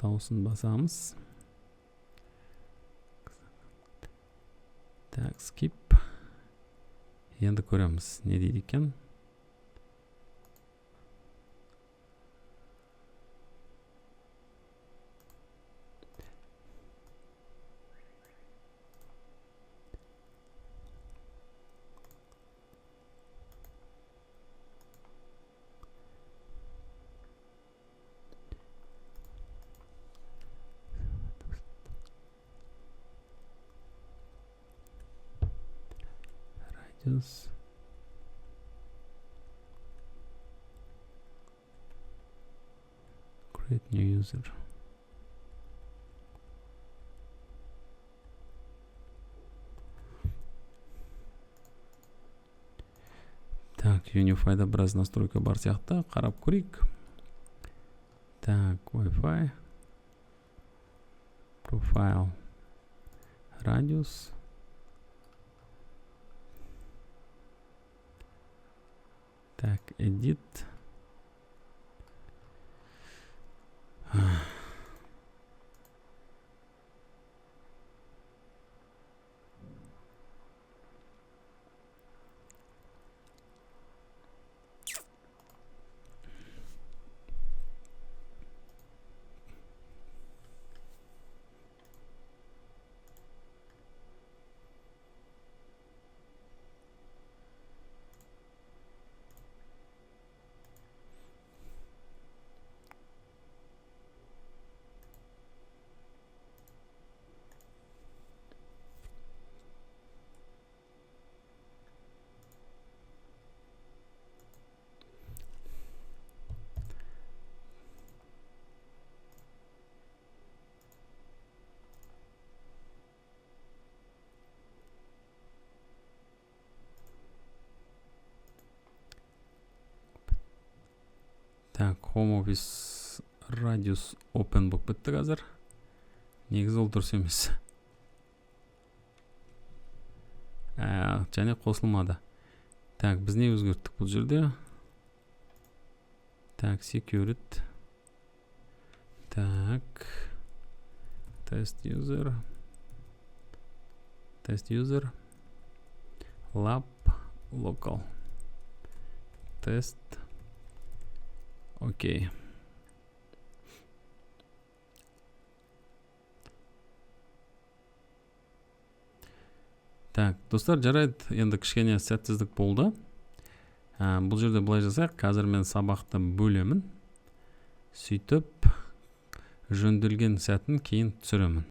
Дауысын басамыз. Так, skip. Енді көреміз, не дейді екен. Radius. Create new user. Так, UniFi-да біраз настройка бар сияқты, қарап көрейік. Так, Wi-Fi, profile, радиус. Так, edit. Так, Home Office Radius Open болып кетті қазір. Негізі ол дұрыс емес. Және қосылмады. Так, біз не өзгерттік бұл жерде? Так, security. Так, test user. Test user. Lab local. Тест. Окей. Так, достар, жарайды, енді кішкене сәтсіздік болды. Бұл жерде былай жасайық, қазір мен сабақты бөлемін. Сөйтіп, жөнделген сәтін кейін түсіремін.